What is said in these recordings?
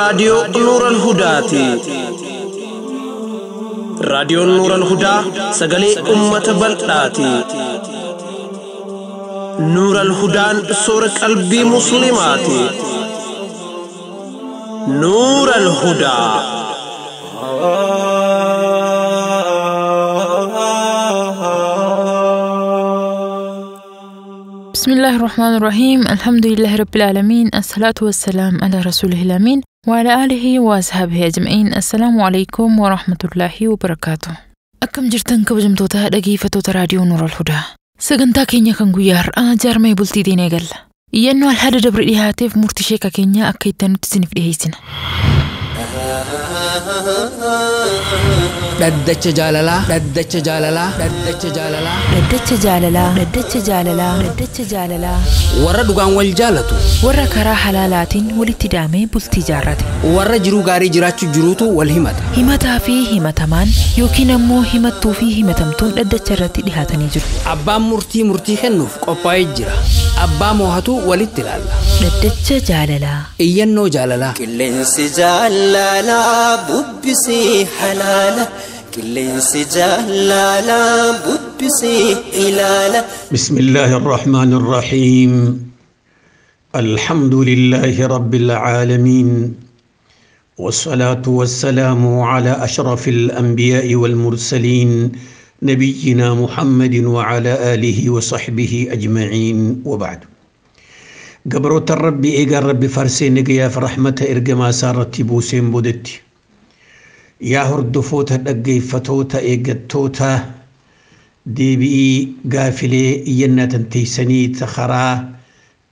Raadiyoo Nuural Hudaati. Raadiyoon Nuural Hudaa sagalee uummata bal'aati. Nuural Hudaan soora qalbii Musliimaati. Nuural Hudaa. بسم الله الرحمن الرحيم، الحمد لله رب العالمين، الصلاة والسلام على رسوله الأمين وعلى آله وأصحابه أجمعين. السلام عليكم ورحمة الله وبركاته. Akkam jirtan kabajamtoota dhaggeeffattoota raadiyoo Nuur al-Hudaa? Sagantaa keenya kan guyyaa har'aa jaarmee bultiitiin eegalla. Iyyannoo alhaada dabre dhihaateef murtii sheeka keenyaa akka itti nutti isiniif dhiyeessina. Dhaddacha jaalalaa, dhaddacha jaalalaa, dhaddacha jaalalaa. Dhaddacha jaalalaa, dhaddacha jaalalaa, dhaddacha jaalalaa. Warra dhugaan wal jaalatu. Warra karaa halaalaatiin walitti daamee bultii jaarrate. Warra jiruu gaarii jiraachuu jiruutu wal himata. Himataa fi himatamaan yookiin ammoo himattuu fi himatamtuun dhaddacha irratti dhihaatanii jiru. Abbaan murtii murtii kennuuf qophaa'ee jira. Abbaa moohatu walitti ilaalla. Dhaddacha jaalalaa. Iyyannoo jaalalaa. Qilleensi jaalalaa bubbisii halaala. Qilleensi jaalalaa bubbisii ilaala. بسم الله الرحمن الرحيم. الحمد لله رب العالمين، والصلاة والسلام على أشرف الأنبياء والمرسلين، نبينا محمد وعلى آله وصحبه أجمعين، وبعد. قبروت الرب إيقا رب فرسين يا فرحمة إرقما سارت بوسين بودت يا هردفوتا دقيفتوتا إيقتوتا deebi'ii gaafilee iyyannaa tanteessanii karaa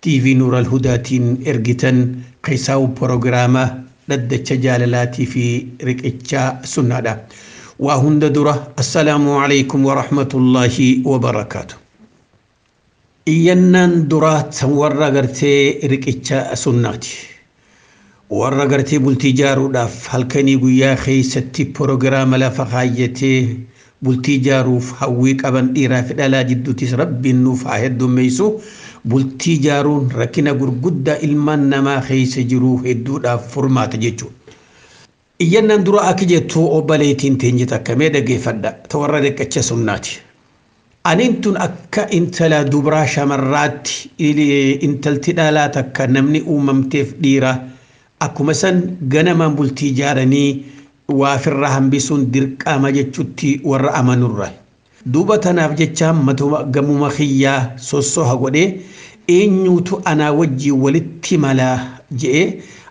TV Nuur al-Hudaatiin ergitan keessaa proogiraama dhaddacha jaalalaatii fi riqichaa sunnaadha. Waa hunda dura, assalaamu alaykum wa rahmatullaahi wa barakaatu. Iyyannaan duraa tan warra gartee riqicha sunnaati. Warra gartee bultii ijaaruudhaaf halkanii guyyaa keessatti proogiraama lafa kaayyatee bultii ijaaruuf hawwii qaban, dhiiraa fi dhalaa jidduutis rabbiin nuuf haa heddummeessu. Bultii ijaaruun rakkina gurguddaa ilmaan namaa keessa jiru hedduudhaaf furmaata jechuudha. Iyyannaan dura akka jettu, obboleettiin teenye takka, mee dhaggeeffadha, ta warra riqicha sunnaati. Aniin tun akka intala dubraa shamarraatti, intalti dhalaa takka namni uumamteef dhiira akkuma san ganamaan bultii ijaaranii waafirraa hambisuun dirqama jechutti warra amanurra. Duuba tanaaf jecha matuma gamuma kiyyaa sossoha godhee, eenyuutu anaa wajjii walitti malaa je'ee,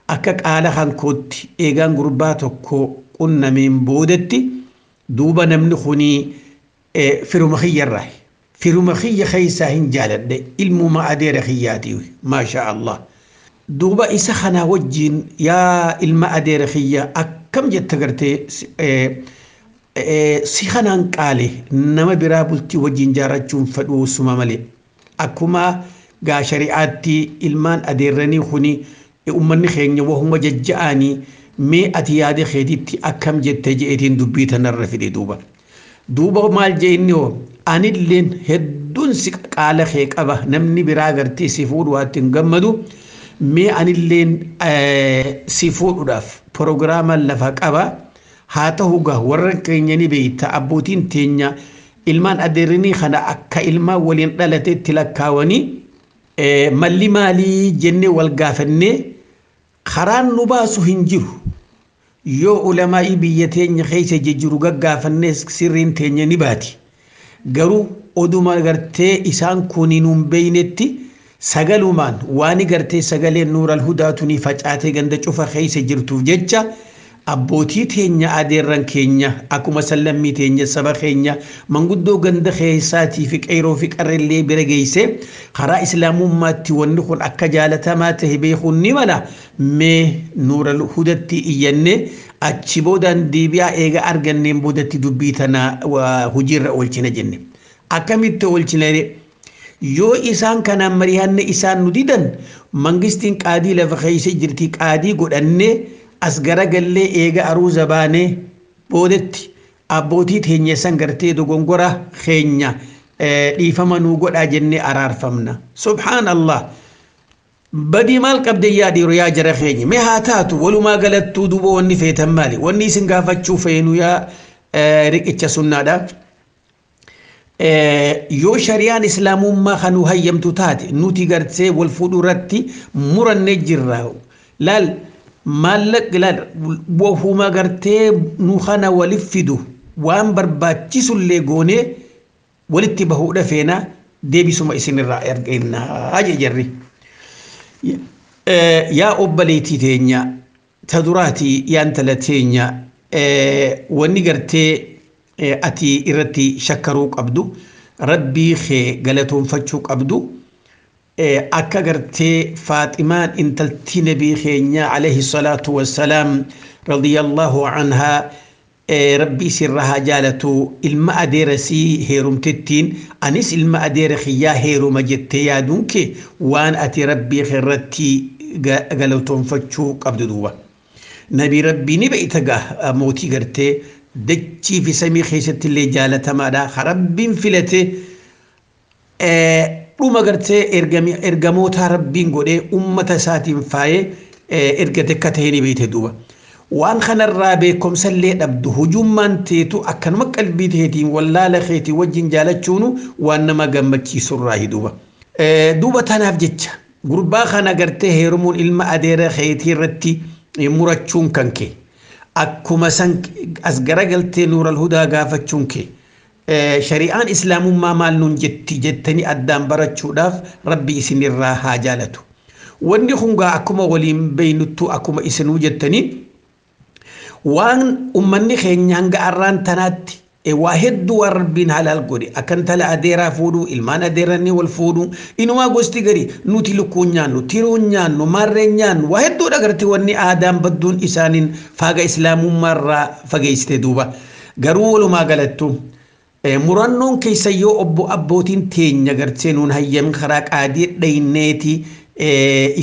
akka qaala hankootti eegaan gurbaa tokko qunnameen boodatti, duuba namni kunii firuma kiyyarraa. Firuma kiyya keessaa hin jaaladhe, ilmuma adeera kiyyaati, maasha Allah. Duuba isa kanaa wajjiin, yaa ilma adeera kiyya, akkam jetta gartee, si kanaan qaale, nama biraa bultii wajjin jaarrachuun fedhuu suma malee. Akkuma gaa shari'aatti ilmaan adeerranii kuni ummanni keenya wahuma jajja'anii, mee ati yaada keetitti akkam jette je'eetiin dubbii tanarra fide duuba. Duuba maal jee inni hoo? Anilleen hedduun si qaala kee qaba, namni biraa gartee si fuudhu waatti hin gammadu, mee anilleen si fuudhuudhaaf proogiraama lafa qaba. Haa ta'u gaa warra keenya ni beeyta, abbootiin teenya ilmaan adeerinii kana akka ilmaan waliin dhalateetti lakkaawanii, malli maalii jennee wal gaafannee karaan nu baasu hin jiru. Yoo ulamaa'ii biyya teenya keessa jijjiiru gaggaafannee sirriin teenya ni baati. Garuu oduma gartee isaan kun nuun beeynetti sagalumaan waan gartee sagaleen Nuur al-Hudaatu ni facaatee ganda cufa keessa jirtuuf jecha, abbootii teenya, adeerran keenya, akkuma sallammii teenya, saba keenya, manguddoo ganda keessaatii fi qeeroo fi qarreellee bira geesse, karaa islaamummaatti wanni kun akka jaalatamaa ta'e beekuun ni mala. Mee Nuura Hudatti iyyanne, achi boodaan deebi'aa eega arganneen boodatti dubbii tana hojiirra oolchina jenne. Akkamitti oolchina? Yoo isaan kanaan mari'anne isaan nu didan, mangistiin qaadii lafa keessa jirti, qaadii godhannee as garagallee eega aruuza baanee boodetti abbootii teenya san gartee dogongora keenya dhiifama nuu godhaa jennee araarfamna. Subhaan Allah. Badii maal qabde yaa dhiiru yaa jara keenya mee haa taatu walumaa galattuu duuba wanni feetan maali wanni isin gaafachuu feenu yaa riqicha sunnaadha. Yoo shari'aan islaamummaa kan nu hayyamtu taate nuti gartee wal fuudhuu irratti murannee jirra. Laal maallaqa laal wahuma gartee nu kana walif fidu waan barbaachisullee goonee walitti bahuudha feena deebisuma isinirraa argannaa jarri. Yaa obboleettii teenya ta duraatii yaa intala teenya wanni gartee ati irratti shakkaruu qabdu rabbii kee galatoonfachuu qabdu akka gartee Faaximaan intaltii nabii keenya alayhi salaatu wassalaam radiyallahu anhaa rabbi isirra haa jaalatu ilma adeera sii heerumtettiin anis ilma adeera kiyyaa heeruma jettee yaaduun kee waan ati rabbii irratti galatoonfachuu qabdu duuba. Nabii rabbii ni beeyta gaa mootii gartee dachii fi samii keessatti illee jaalatamaadha. Rabbiin filate dhuma gartee ergamoota rabbiin godhee ummata isaatiin faayee ergate akka ta'e ni beeyte duuba. Waan kanarraa beekumsa illee dhabdu hujummaan teetu akkanuma qalbii teetiin wallaala keetii wajjin jaalachuunu waan nama gammachiisurraa duuba. Duuba tanaaf jecha gurbaa kana gartee heerumuun ilma adeera keetii irratti murachuun kan kee akkuma san as garagaltee Nuural Hudaa gaafachuun kee shari'aan islaamummaa maal nuun jetti jettanii addaan barachuudhaaf rabbi isinirraa haa jaalatu. Wanni kun gaa akkuma waliin beeynuttu akkuma isinuu jettanii waan ummanni keenya hanga arraan tanaatti waa hedduu waan rabbiin halaal godhe akka intala adeeraa fuudhuu ilmaan adeeranii wal fuudhuu inumaa gosti gari nuti lukkuun nyaannu tiruun nyaannu maarreen nyaannu waa hedduudha garti wanni aadaan badduun isaaniin faaga islaamummaarraa fageessite duuba garuu walumaa galattu murannoon keessa yoo obbo abbootiin teenya gartee nuun hayyamin karaa qaadii dhayneeti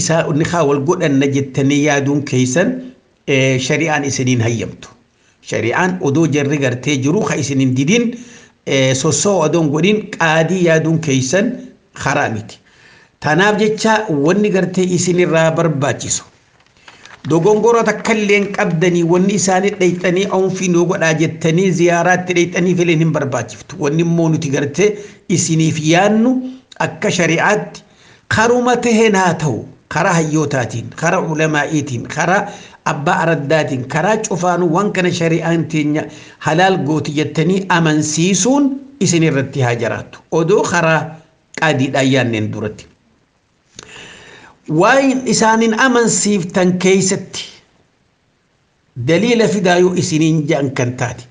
isaa ni haa wal godhanna jettanii yaaduun keessan shari'aan isiniin hayyamtu. Shari'aan odoo jarri gartee jiru ka isiniin didin sossoo odoon godhin qaadii yaaduun keessan karaa miti. Tanaaf jecha wanni gartee isinirraa barbaachisu. Dogongora takkallee hin qabdanii wanni isaanii dhayxanii oonfii nuu godhaa jettanii ziyaaraatti dhayxanii fileen hin barbaachiftu. Wanni immoo nuti gartee isiniif yaannu akka shari'aatti karuma taheen haa ta'u karaa hayyootaatiin, karaa ulamaa'iitiin, karaa abbaa araddaatiin, karaa cufaanuu waan kana shari'aan teenya halaal gooti jettanii amansiisuun isin irratti haa jiraattu. Odoo karaa qaadiidhaan yaanneen duratti. Waan isaaniin amansiiftan keessatti daliila fidaa yoo isiniin jedhan kan taate.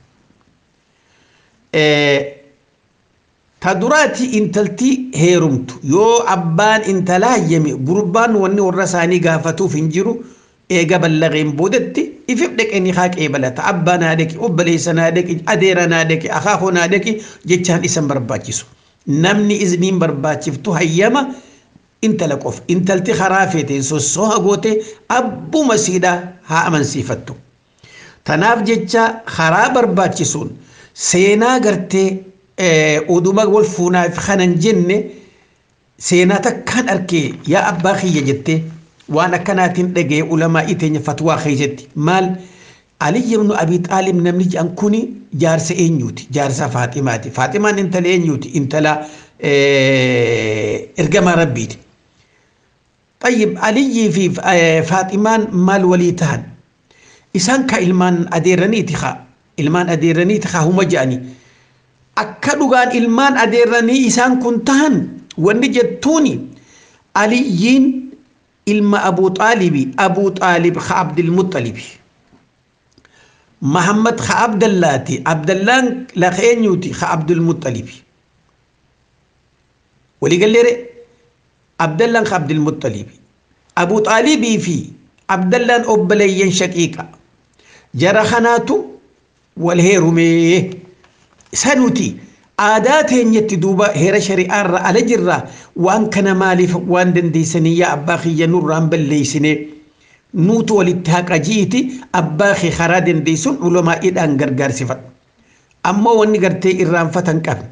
Ta duraati intalti heerumtu yoo abbaan intalaa hayyame gurbaan wanni warra isaanii gaafatuuf hin jiru eega ballaqeen boodatti ifif dhaqanii haa qeebalata abbaa naa dhaqi obboleessa naa dhaqi adeera naa dhaqi akaakoo naa dhaqi jechaan isan barbaachisu. Namni izniin barbaachiftu hayyama intala qofa intalti karaa feeteen sossooha goote abbuma siidhaa haa amansiifattu. Tanaaf jecha karaa barbaachisuun seenaa gartee oduma wal fuunaaf kanan jenne seenaa takkaan arkee yaa abbaa kiyya jettee waan akkanaatiin dhaga'e ulamaa iteenya fatwaa keessatti maal Ali ibn Abi Xaalib namni jedhan kuni jaarsa eenyuuti jaarsa Faaximaati Faaximaan intala eenyuuti intala ergamaa rabbiiti. Tayyib Aliyyii fi Faaximaan maal walii tahan isaan ka ilmaan adeeraniiti haa ilmaan adeeraniiti haa huma jedhanii. Akka dhugaan ilmaan adeeranii isaan kun tahan wanni jettuuni Aliyyiin ilma Abuu Xaalibi Abuu Xaalib ka Abdilmuxalibi. Mahammad ka Abdallaati Abdallaan lafa eenyuuti ka Abdulmuxalibi. Waliigalleere Abdallaan ka Abdulmuxalibi. Abuu Xaalibii fi Abdallaan obboleeyyan shaqiiqa. Jara kanaatu wal heerumee. Sanuti aadaa teenyatti duuba heera shari'aarra ala jirra waan kana maaliif waan dandeessanii yaa abbaa kiyya nurraan balleessine nuutu walitti haqa ji'iti abbaa kee karaa dandeessuun ulamaa'iidhaan gargaarsifadhu. Ammoo wanni gartee irraanfatan qabne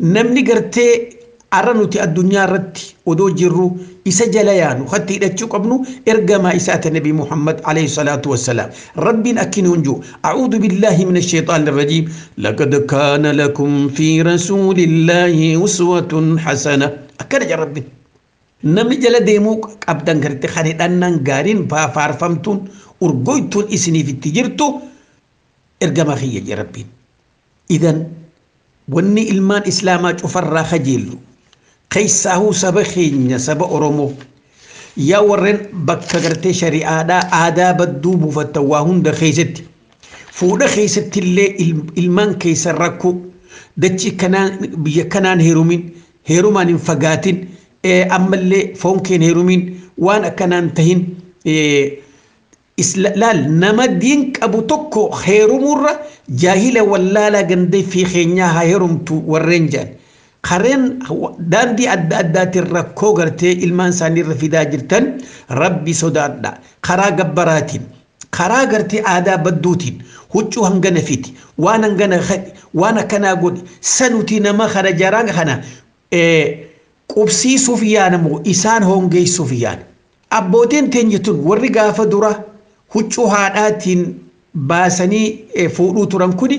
namni gartee Arra nuti addunyaa irratti odoo jirru isa jala yaanu hatti hidhachuu qabnu ergamaa isaati Nabi Muhammad alayhi salaatu wassalaam. Rabbiin akkini hunju a'uudhu billaahi min asheexaani rajiim laqad kaana lakum fi rasuulillaahi uswatun hasana akkana jedha Rabbiin. Namni jala deemuu qabdan garte kan hidhannaan gaariin faarfamtuun urgoytuun isiniif itti jirtu ergamaa kiyya jedha Rabbiin. Idan wanni ilmaan islaamaa cufarraa kajeellu keessaahuu saba keenya saba Oromoo yaa warreen bakka gartee shari'aadhaa aadaa badduu buufattan waa hunda keessatti fuudha keessatti illee ilmaan keessan rakkoo dachii kanaan biyya kanaan heerumin heerumaan hin fagaatin ammallee foon keen heerumin waan akkanaan tahin laal nama diin qabu tokko heerumurra jaahila wallaalaa gandee fi keenyaa haa heerumtu warreen jedhan. Kareen daandii adda addaatiin rakkoo gartee ilmaan isaanii irra fidaa jirtan rabbi sodaadha. Karaa gabbaraatiin, karaa gartee aadaa badduutiin, huccuu hangana fiti, waan hangana waan akkanaa godhi, sanuti nama kana jaraan kana qubsiisuuf yaanamu isaan hongeessuuf yaana. Abbootiin teenya tun warri gaafa dura huccuu haadhaatiin baasanii fuudhuu turan kuni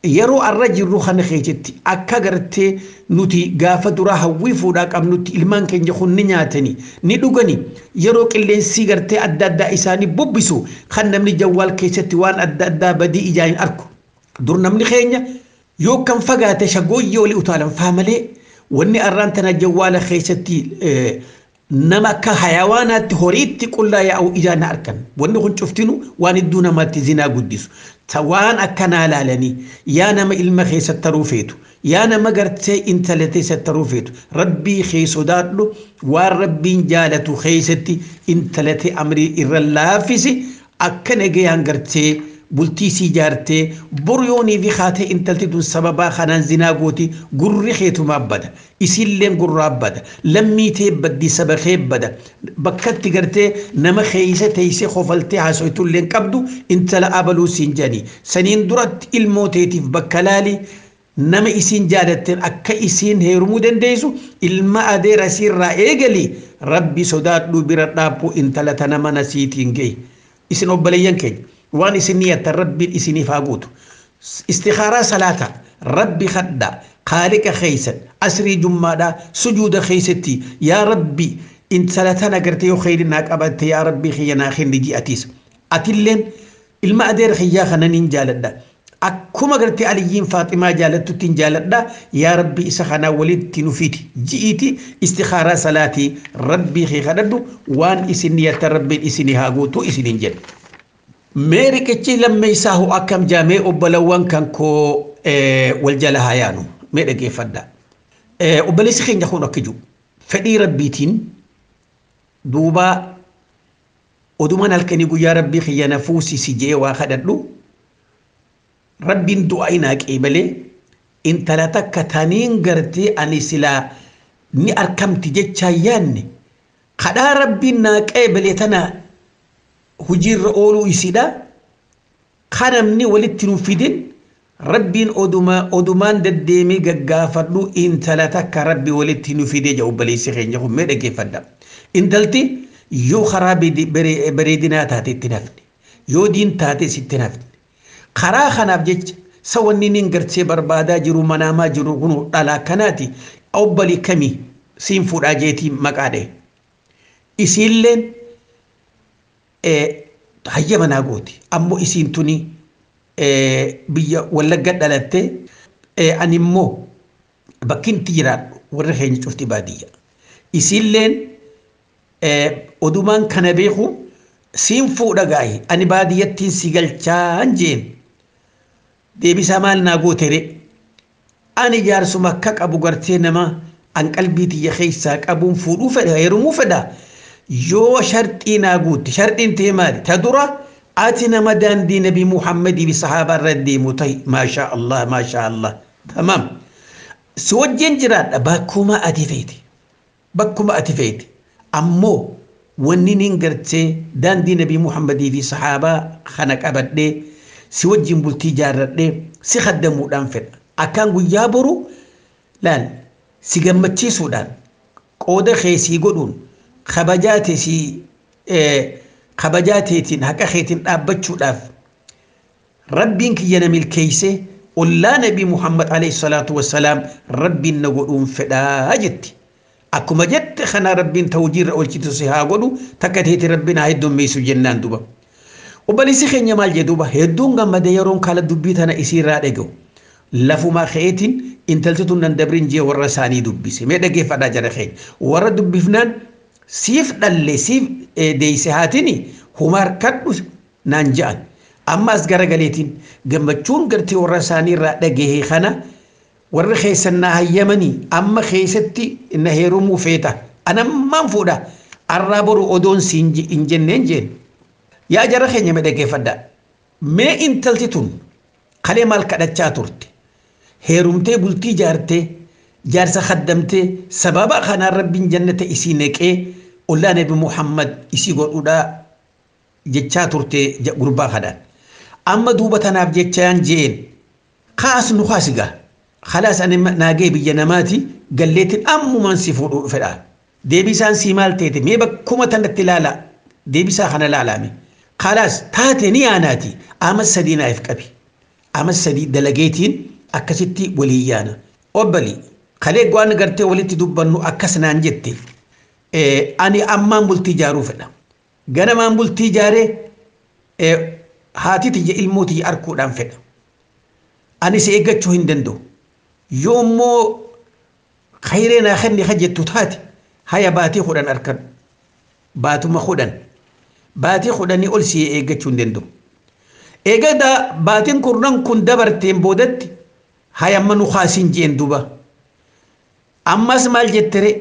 yeroo arra jirru kana keessatti akka gartee nuti gaafa duraa hawwii fuudhaa qabnutti ilmaan keenya kun ni nyaatanii ni dhuganii yeroo qilleensi gartee adda addaa isaanii bubbisu kan namni jawwaal keessatti waan adda addaa badii ijaan hin argu. Dur namni keenya yoo kan fagaate shagooyyee olii utaalan faa malee wanni arraan tana jawwaala keessatti nama akka hayawaanaatti horiitti qullaa yaa'u ijaan argan. Wanni kun cuftinu waan hedduu namaatti zinaa guddisu. Waan akkanaa laalanii yaa nama ilma keessatti taruu feetu yaa nama gartee intala keessatti taruu feetu rabbii kee sodaadhu waan rabbiin jaalatu keessatti intalate amrii irra laaffisi akka nagayaan gartee bultii sii jaartee boru yoonii fi haatee intalti tun sababaa kanaan zinaa gooti gurri keetumaa bada isiilleen gurraa bada lammii tee baddi saba kee bada bakkatti gartee nama keeysa teessee kofaltee haasoytulleen qabdu intala abaluu siin jedhanii saniin duratti ilmoo teetiif bakka laali nama isiin jaalatteen akka isiin heerumuu dandeessu ilma adeera isiirraa eegali rabbi sodaadhu bira dhaabbu intala tana mana siitiin ga'e isin obboleeyyan keenya. Waan isin niyattan rabbiin isiniif haa guutu. Istikhaaraa salaata rabbi kadhaa khaaliqa keeysan asrii jummaadhaa sujuuda keeysatti yaa rabbi intala tana gartee yoo kheyri naa qabatte yaa rabbi kiyya naa kenni ji'atiis. Atilleen ilma adeera kiyyaa kana nin jaaladha. Akkuma gartee Aliyyiin Faaximaa jaalattutti hin jaaladha yaa rabbi isa kanaa walitti nu fidi ji'iiti istikhaaraa salaatii rabbii kee kadhadhu waan isin niyattan rabbiin isinii haa guutu isiniin jedha. Mee riqichi lammeessaa hoo akkam jaamee obbolawwan kan koo wal jala haa yaanu mee dhaggeeffadha. Obboleessi keenya kun akka jiru fedhii rabbiitiin duuba odumaan halkanii guyyaa rabbii kiyya na fuusisi jee waa kadhadhu rabbiin du'aa inaa qeebalee intala takka taniin gartee ani silaa ni arkamti jechaa yaanne kadhaa rabbiin naa qeebalee tana hojiirra ooluu isiidha. Kan namni walitti nu fidin rabbiin odumaan deddeemee gaggaafadhu intala takka rabbi walitti nu fidee jedhu obboleessi keenya kun mee dhaggeeffadha. Intalti yoo karaa bareedinaa taate itti nafne yoo diin taate sitti nafne karaa kanaaf jecha sawanni nin gartee barbaadaa jiru manaamaa jiru kun dhala akkanaati obbolii kamii siin fuudhaa jeetii maqaa dha'e. Isiilleen hayya manaa gooti ammoo isiin tuni biyya Wallagga dhalatte ani immoo bakki itti jiraadhu warri keenya cufti baadiyya. Isiilleen odumaan kana beeku siin fuudha gaayi ani baadiyyattiin si galchaan jeen deebisaa maal naa gootere ani jaarsuma akka qabu gartee nama an qalbii tiyya keessaa qabuun fuudhuu fedha heerumuu fedha. Yoo sharxii naa guutte sharxiin ta'e maali ta dura ati nama daandii nabi Muhammadii fi sahaabaa irra deemu ta'i maashaa Allah maashaa Allah tamaam si wajjin jiraadha bakkuma ati feete bakkuma ati feete ammoo wanni nin gartee daandii nabi Muhammadii fi sahaabaa kana qabadhee si wajjin bultii jaarradhee si khaddamuudhaan fedha akkaan guyyaa boru laal si gammachiisuudhaan qooda kee sii godhuun kabajaa teetiin haqa keetiin dhaabbachuudhaaf rabbiin kiyya na milkeeyse ollaa Nabii Muhammad alayhi salaatu wassalaam rabbiin na godhuun fedhaa jetti. Akkuma jette kana rabbiin ta hojiirra oolchitu si haa godhu, takka teeti rabbiin haa heddummeessu jennaan duba. Obboleessi keenya maal jedhu duba? Hedduun gammadee yeroon kaala dubbii tana isiirraa dhaga'u. Lafumaa ka'eetiin intalti tun nan dabrin jee warra isaanii dubbise. Mee dhaggeeffadhaa jara keenya. Warra dubbifnaan siif dhalle, siif deeyse haatini huma harkadhu naan ja'an. Ammas garagaleetiin gammachuun gartee warra isaanii irraa dhagahe kana, warri keessan na hayyamanii amma keessatti na heerumuu feeta, anammaan fuudha arraa boru odoon si hin jenneen jeen. Yaa jara keenya, mee dhaggeeffadhaa. Mee intalti tun kalee maal kadhachaa turte? Heerumtee, bultii jaartee, jaarsa kaddamtee, sababa kanaan rabbiin jannata isii naqee ollaa Nabi Muhammad isii godhuudhaa jechaa turte gurbaa kanaan. Amma duuba tanaaf jechaan jeen kaas nu kaasigaa. Khalaas, ani naagee biyya namaati galleetiin ammumaan si fuudhuu fedha. Deebisaan sii maal teete? Mee bakkuma tanatti ilaala. Deebisaa kana ilaalame. Khalaas, taate ni yaanaati. Ama 3 naaf qabi. Ama 3 dalageetiin akkasitti walii yaana. Obbali kalee waan gartee walitti dubbannu akkas naan jette. Ani ammaan bultii ijaaruu fedha. Ganamaan bultii ijaaree haati tiyya ilmoo tiyya arkuudhaan fedha. Ani si eeggachuu hin danda'u. Yoo immoo khayree naa kenni ka jettu taate, haya, baatii 10 arkan, baatuma 10, baatii 10 ol si eeggachuu hin danda'u. Eega baatiin kurnan kun dabarteen boodatti haya, amma nu kaasiin jeen duba. Ammas maal jettere?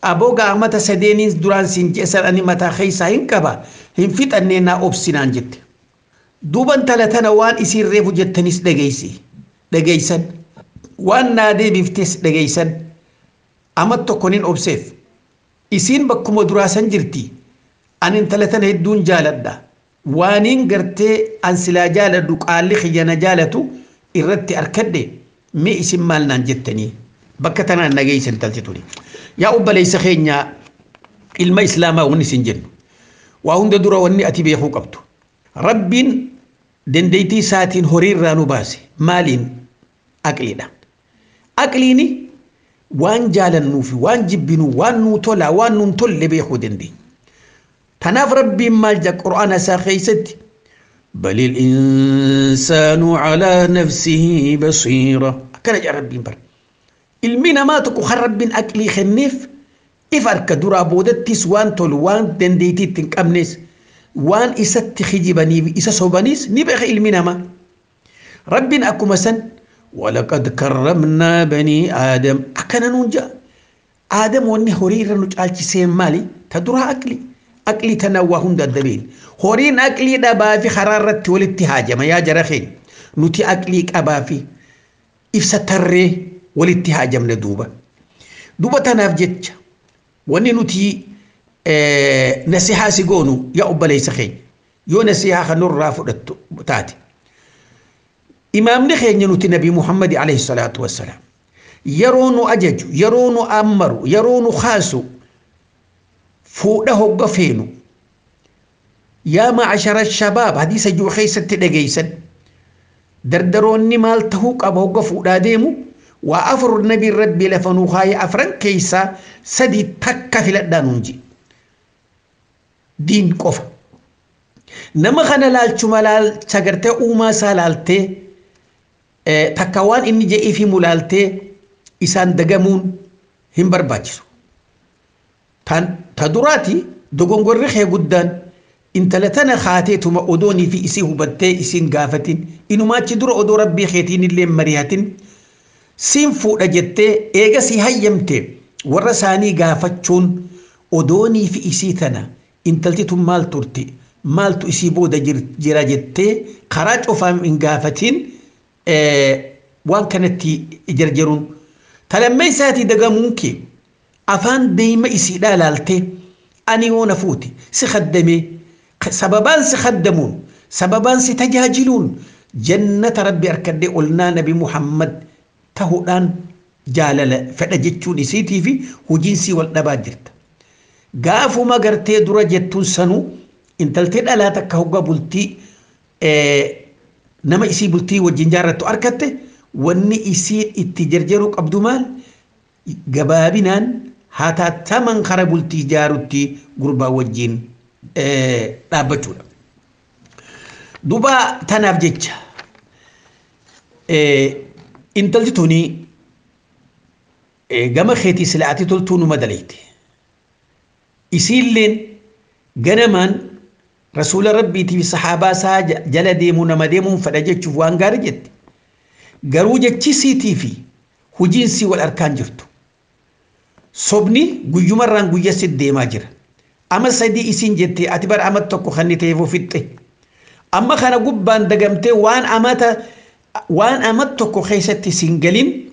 Aboo, gaamata sadeeniin duraan siin jeessan ani mataa keessaa hin qaba, hin fixannee, naa obsinaan jette. Duuba intala tana waan isiin reefu jettanis dhageessi, dhageessan, waan naa deebiftes dhageessan. Amma tokko nin obseef, isiin bakkuma duraa san jirti. Ani intala tana hedduun jaaladha. Waaniin gartee an silaa jaaladhu qaalli kiyyana jaalatu irratti arkadhe. Mee isin maal naan jettanii? Bakka tanaan dhageessan intalti tuni. Yaa obboleessa keenya ilma islaamaa, wanni isin jennu waa hunda dura wanni ati beekuu qabdu, rabbiin dandeettii isaatiin horii irraa nu baase. Maaliin? Aqliidha. Aqliini waan jaalannuu fi waan jibbinu, waan nuu tolaa, waan nuun tolle beekuu dandeenya. Tanaaf rabbiin maal jedha qur'aana isaa keessatti? بل الإنسان على نفسه بصيرة. Akkana jedha rabbiin bara. Ilmi namaa tokko kan rabbiin aqlii kenneef if harka duraa boodattis waan tolu, waan dandeettii itti hin qabnes, waan isatti kijibaniif isa sobaniis ni beeka ilmi namaa. Rabbiin akkuma san ولقد كرمنا بني آدم akkana nuun jedha. Aadam wanni horii irra nu caalchiseen maali? Ta duraa aqlii. Aqlii tana waa hunda adda beekna. Horiin aqlii dhabaa fi karaa irratti walitti haajama yaa jara keenya. Nuti aqlii qabaa fi ibsa tarree walitti haajamne duuba. Duuba tanaaf jecha wanni nuti nasihaa si goonu, yaa obboleessa keenya, yoo nasihaa kan nurraa fudhattu taate. Imaamni keenya nuti Nabi Muhammad alayhi salaatu wassalaam yeroo nu ajaju, yeroo nu ammaru, yeroo nu kaasu, fuudha hogga feenu, يا معشر الشباب, hadiisa jiru keessatti dhageeysan, dardaroonni maal tahuu qaba hogga fuudhaa deemu? Waa afur nabiin rabbi lafa nuu kaaye. Afran keessaa sadi takka filadhaa nuun jedhe. Diin qofa nama kana laalchuma laalcha gartee uumaa isaa laaltee, takka waan inni je'ee fi mulaaltee isaan dagamuun hin barbaachisu. Ta duraati, dogongorri kee guddaan intala tana kaateetuma odoonii fi isii hubattee isiin gaafatin, inumaachi dura odoo rabbii keetiin illee mari'atin siin fuudha jettee, eega si hayyamte warra isaanii gaafachuun, odoonii fi isii tana intalti tun maal turte, maaltu isii booda jira jettee karaa cufaan hin gaafatin waan kanatti jarjaruun. Talammeessaatii, dagamuun kee afaan deema isiidhaa laaltee, ani yoo na fuute si kaddamee, sababaan si kaddamuun, sababaan si tajaajiluun jannata rabbi harkadhee olnaa Nabi Muhammad tahuudhaan Jaalala fedha jechuun isiitii fi hojiinsii wal dhabaa jirta. Gaafuma gartee dura jettuun sanuu intaltee dhalaa takka hoggaa bultii nama isii bultii wajjin jaarrattu argatte, wanni isii itti jarjaruu qabdu maal? Gabaabinaan hatattaman kara bultii jaarutti gurbaa wajjin dhaabbachuudha. Duuba tanaaf jecha intalti tuni gama keetii sila'atii toltuu numa daleete. Isiilleen ganamaan rasuula rabbiitii fi sahaabaa isaa jala deemuu nama deemuun fedha jechuuf waan gaarii jette. Garuu jechisiitii fi hojiinsii wal harkaan jirtu. Sobni guyyumarraan guyya si deemaa jira. Ama sadii isiin jettee, ati bara ama tokko kan ta'eef fixxe. Amma kana gubbaan dagamtee waan amata waan ama tokko keessatti siin galin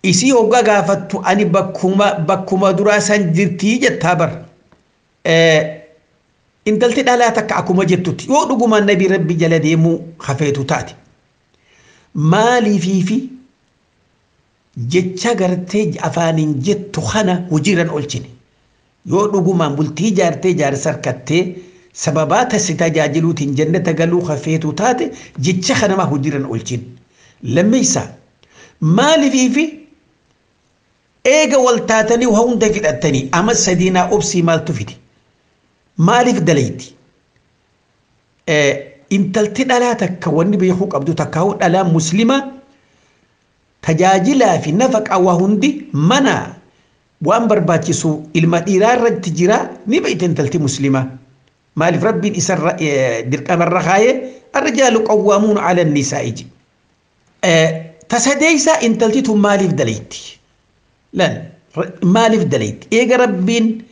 isii hoggaa gaafattu, ani bakkuma duraa san jirtii jettaa bar. Intalti dhalaa takka akkuma jettutti yoo dhugumaan nabii rabbi jala deemuu hafeetu taate, maaliifii fi jecha gartee afaaniin jettu kana hojiirran oolchine? Yoo dhugumaan bultii jaartee jaarsa harkattee sababaa tasi tajaajiluutiin jannata galuu hafeetu taate, jecha kanamaa hojiirran oolchine. Lammeessaa, maaliifii fi eega wal taatanii waa hunda fidhattanii ama sadiinaa obsii maaltu fide? Maaliif dalayti? Intalti dhalaa takka wanni beekuu qabdu takka dhalaa muslimaa tajaajilaa fi nafaqa waa hundi mana waan barbaachisu ilma dhiiraa irratti jira ni beekte intalti muslimaa. Maaliif rabbiin isarra dirqamarra kaayee الرجال قوامون على النساء. Tasadeessa, intalti tun maaliif dalayti? Laal, maaliif dalayti? Eega rabbiin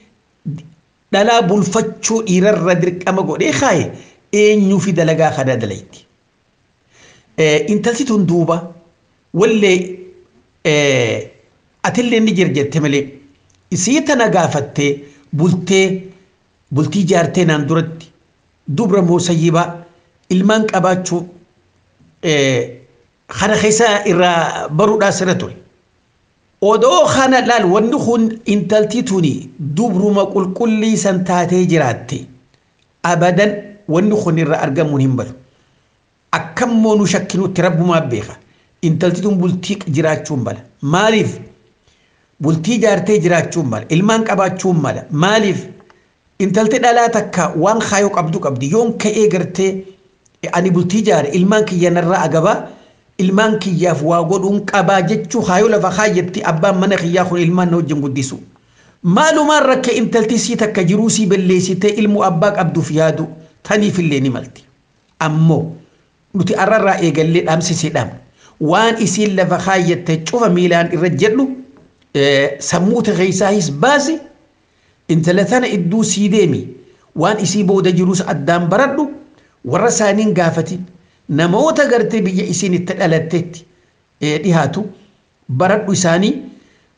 dhalaa bulfachuu dhiirarra dirqama godhee kaaye, eenyuu fi dalagaa kana dalayti? Intalti tun duuba wallee atillee ni jira jette malee, isii tana gaafattee bultee bultii jaartee naan duratti dubra moosayyibaa ilmaan qabaachuu kana keessa irraa baruudhaa sirra ture. Odoo kana laal, wanni kun intalti tuni dubruma qulqullii san taatee jiraatte, abadan wanni kun irraa argamuun hin balu. Akkammoo nu shakkinutti rabbumaa beeka. Intalti tun bultii jiraachuun mala. Maaliif? Bultii jaartee jiraachuun mala. Ilmaan qabaachuun mala. Maaliif? Intalti dhalaa takka waan kaayoo qabdu qabdi. Yoon ka'ee gartee ani bultii jaare, ilmaan kiyya narraa agabaa, ilmaan kiyyaaf waa godhuun qabaa jechuu kaayoo lafa kaayyetti, abbaan mana kiyyaa kun ilmaan na wajjin guddisu. Maalumaan rakke intalti sii takka jiruu sii balleessitee ilmu abbaa qabduuf yaadu taniifillee ni malti. Ammoo nuti arrarraa eegallee dhaamsisee dhaamna. Waan isiin lafa kaayyette cufa miilaan irra jedhu sammuu keessaahis baasi, intala tana idduu sii deemi, waan isii booda jirus addaan baradhu, warra isaaniin gaafatin, namoota gartee biyya isiin itti dhalattetti dhihaatu baradhu, isaanii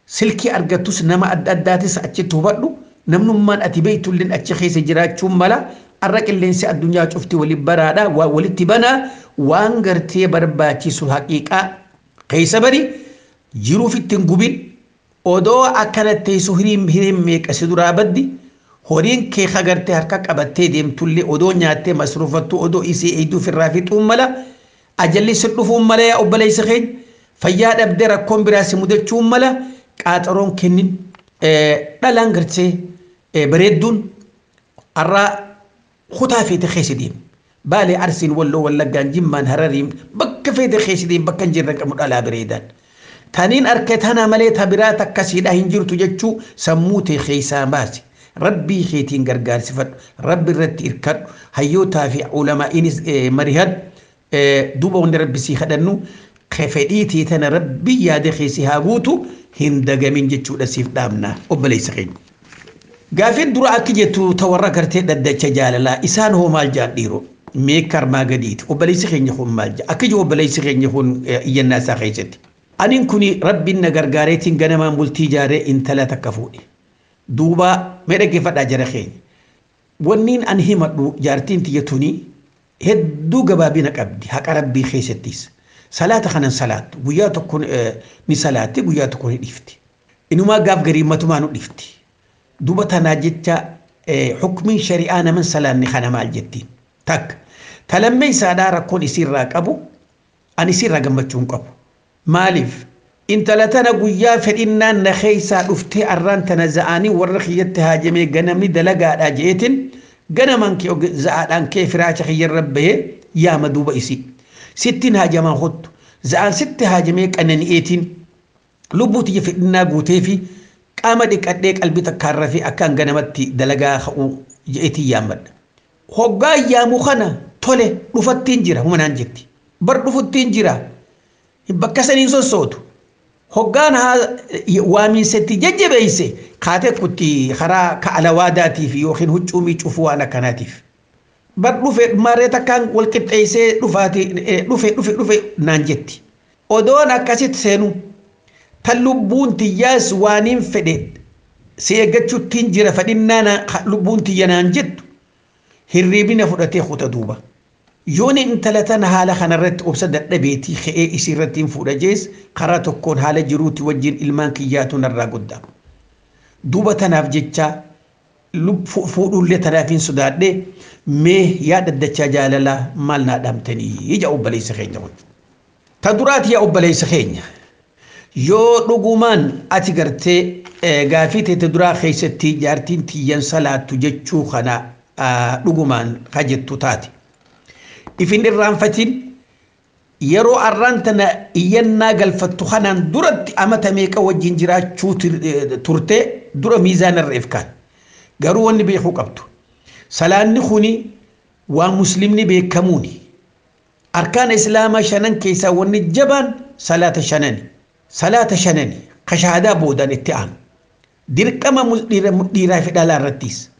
silkii argattus nama adda addaatis achitti hubadhu, namnummaan ati beeytulleen achi keessa jiraachuun mala. Arra qilleensi addunyaa cufti walitti baraadha, walitti banaa. Waan gartee barbaachisu haqiiqaa keessa bari, jiruuf ittiin gubin. Odoo akkana teessu hiriin hiriin meeqa si duraa baddi, horiin kee gartee harka qabattee deemtullee odoo nyaattee masruufattu odoo isii eeyduuf irraa fixuun mala, ajalli si dhufuun mala. Yaa obboleessa keenya, fayyaa dhabdee rakkoon biraa si mudachuun mala. Qaaxaroon kennin. Dhalaan gartee bareedduun har'aa kutaa feete keessa deemu. Baalee, Arsiin, Walloo, Wallaggaan, Jimmaan, Harariin, bakka feete keessa deemu, bakka hin jirre qabu dhalaa bareedaan. Taniin harka tana malee ta biraa takkasiidha hin jirtu jechuu sammuu tee keessaa baasi. Rabbii keetiin gargaarsifadhu. Rabbi irratti hirkadhu. Hayyootaa fi ulamaa'iinis marihadhu. Duuba wanni rabbi sii kadhannu fedhii tee tana rabbi yaada keessi haa guutu, hin dagamin jechuudha siif dhaabna, obboleessa keenya. Gaafiin dura akka jettu ta warra gartee dhaddacha jaalalaa isaan hoo maal jaan dhiiroo? Mee karmaa gadiiti. Obboleessi keenya kun maal jaa? Akka jiru obboleessi keenya kun iyyannaa isaa keessatti. Aniin kuni rabbiin na gargaareetiin ganamaan bultii ijaaree intala takka fuudhe. Duuba mee dhaggeeffadhaa jara keenya. Wanniin an himadhu, jaartiin tiyya tuni hedduu gabaabina qabdi haqa rabbii keessattis. Salaata kanan salaattu guyyaa tokko ni salaatti, guyyaa tokko ni dhiifti. Inumaa gaaf garii matumaa nu dhiifti. Duba tanaa jecha hukmiin shari'aa naman salaanni kana maal jettiin? Takka. Talammee isaadhaa rakkoon isiirraa qabu ani isiirraa gammachuu hin qabu. Maaliif? Intala tana guyyaa fedhinnaan na keessaa dhuftee arraan tana za'anii warra kiyyatti haajamee ganamni dalagaadhaa jeetin ganaman kee za'aadhaan kee firaacha kiyyarra bahee yaama duuba isii. Sittiin haajamaan hottu za'aan sitti haajamee qanani'eetiin lubbuu tiyya fedhinnaa guutee fi qaama dhiqadhee qalbii takkaarra fi akkaan ganamatti dalagaa ka'uu jeetiin yaammadha. Hoggaa yaamu kana tole dhufattiin jira humanaan jetti. Bar dhufuttiin jira bakka saniin sossootu. Hoggaan waamiinsetti jajjabeeyse kaatee kutti karaa ka'alawaadaatiif yookiin huccuu miicuuf waan akkanaatiif. Bar dhufe maree takkaan wal qixxeessee dhufaati dhufe dhufe dhufe naan jetti. Odoon akkasitti seenu tan lubbuun tiyyaas waaniin fedhe si eeggachuuttiin jira fedhinnaa lubbuun tiyya naan jettu hirriibina fudhatee kuta duuba. Yoon intala tana haala kanarratti obsa dadhabeetii ka'ee isiirratti hin fuudha jees karaa tokkoon haala jiruuti wajjin ilmaan kiyyaatu narraa guddaa. Duuba tanaaf jecha fuudhullee tanaaf hin sodaadhee mee yaa daddachaa jaalalaa maal naa dhaamtanii ija obboleessa keenya kun. Ta duraati yaa obboleessa keenya yoo dhugumaan ati gartee gaafii teete duraa keessatti jaartiin tiyyan salaattu jechuu kana dhugumaan kajettu taate. Ifin irraanfatin yeroo arraan tana iyyannaa galfattu kanaan duratti amata meeqa wajjin jiraachuu turte dura miizaana irra ifkaan. Garuu wanni beekuu qabdu. Salaanni kuni waan muslimni beekamuuni. Arkaan islaamaa shanan keessaa wanni jabaan salaata shanani. Salaata shanani ka shahaadaa boodaan itti aanu. Dirqama dhiiraa fi dhalaa irrattis.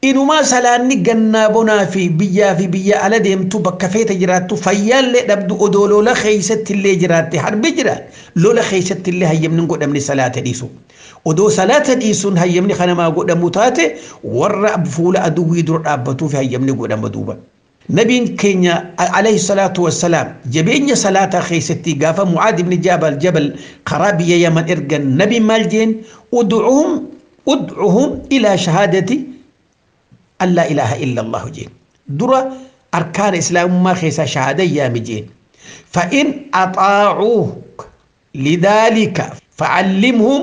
Inumaa salaanni gannaa bonaa fi biyyaa fi biyya ala deemtu bakka feete jiraattu fayyaallee dhabdu odoo lola keessatti illee jiraatte harbi jira lola keessatti illee hayyamni hin godhamne salaata dhiisu. Odoo salaata dhiisuun hayyamni kanamaa godhamu taate warra fuula aduwwii dura dhaabbatuuf hayyamni godhama duuba. Nabiin keenya alayhi salaatu wassalaam jabeenya salaataa keessatti gaafa Mucaad ibn Jabal jabal karaa biyya Yaman ergan nabi maal jeen udcuhum ilaa shahaadati أن لا إله إلا الله جين درة أركان إسلام ما خيسا شهادة يا مجين فإن أطاعوك لذلك فعلمهم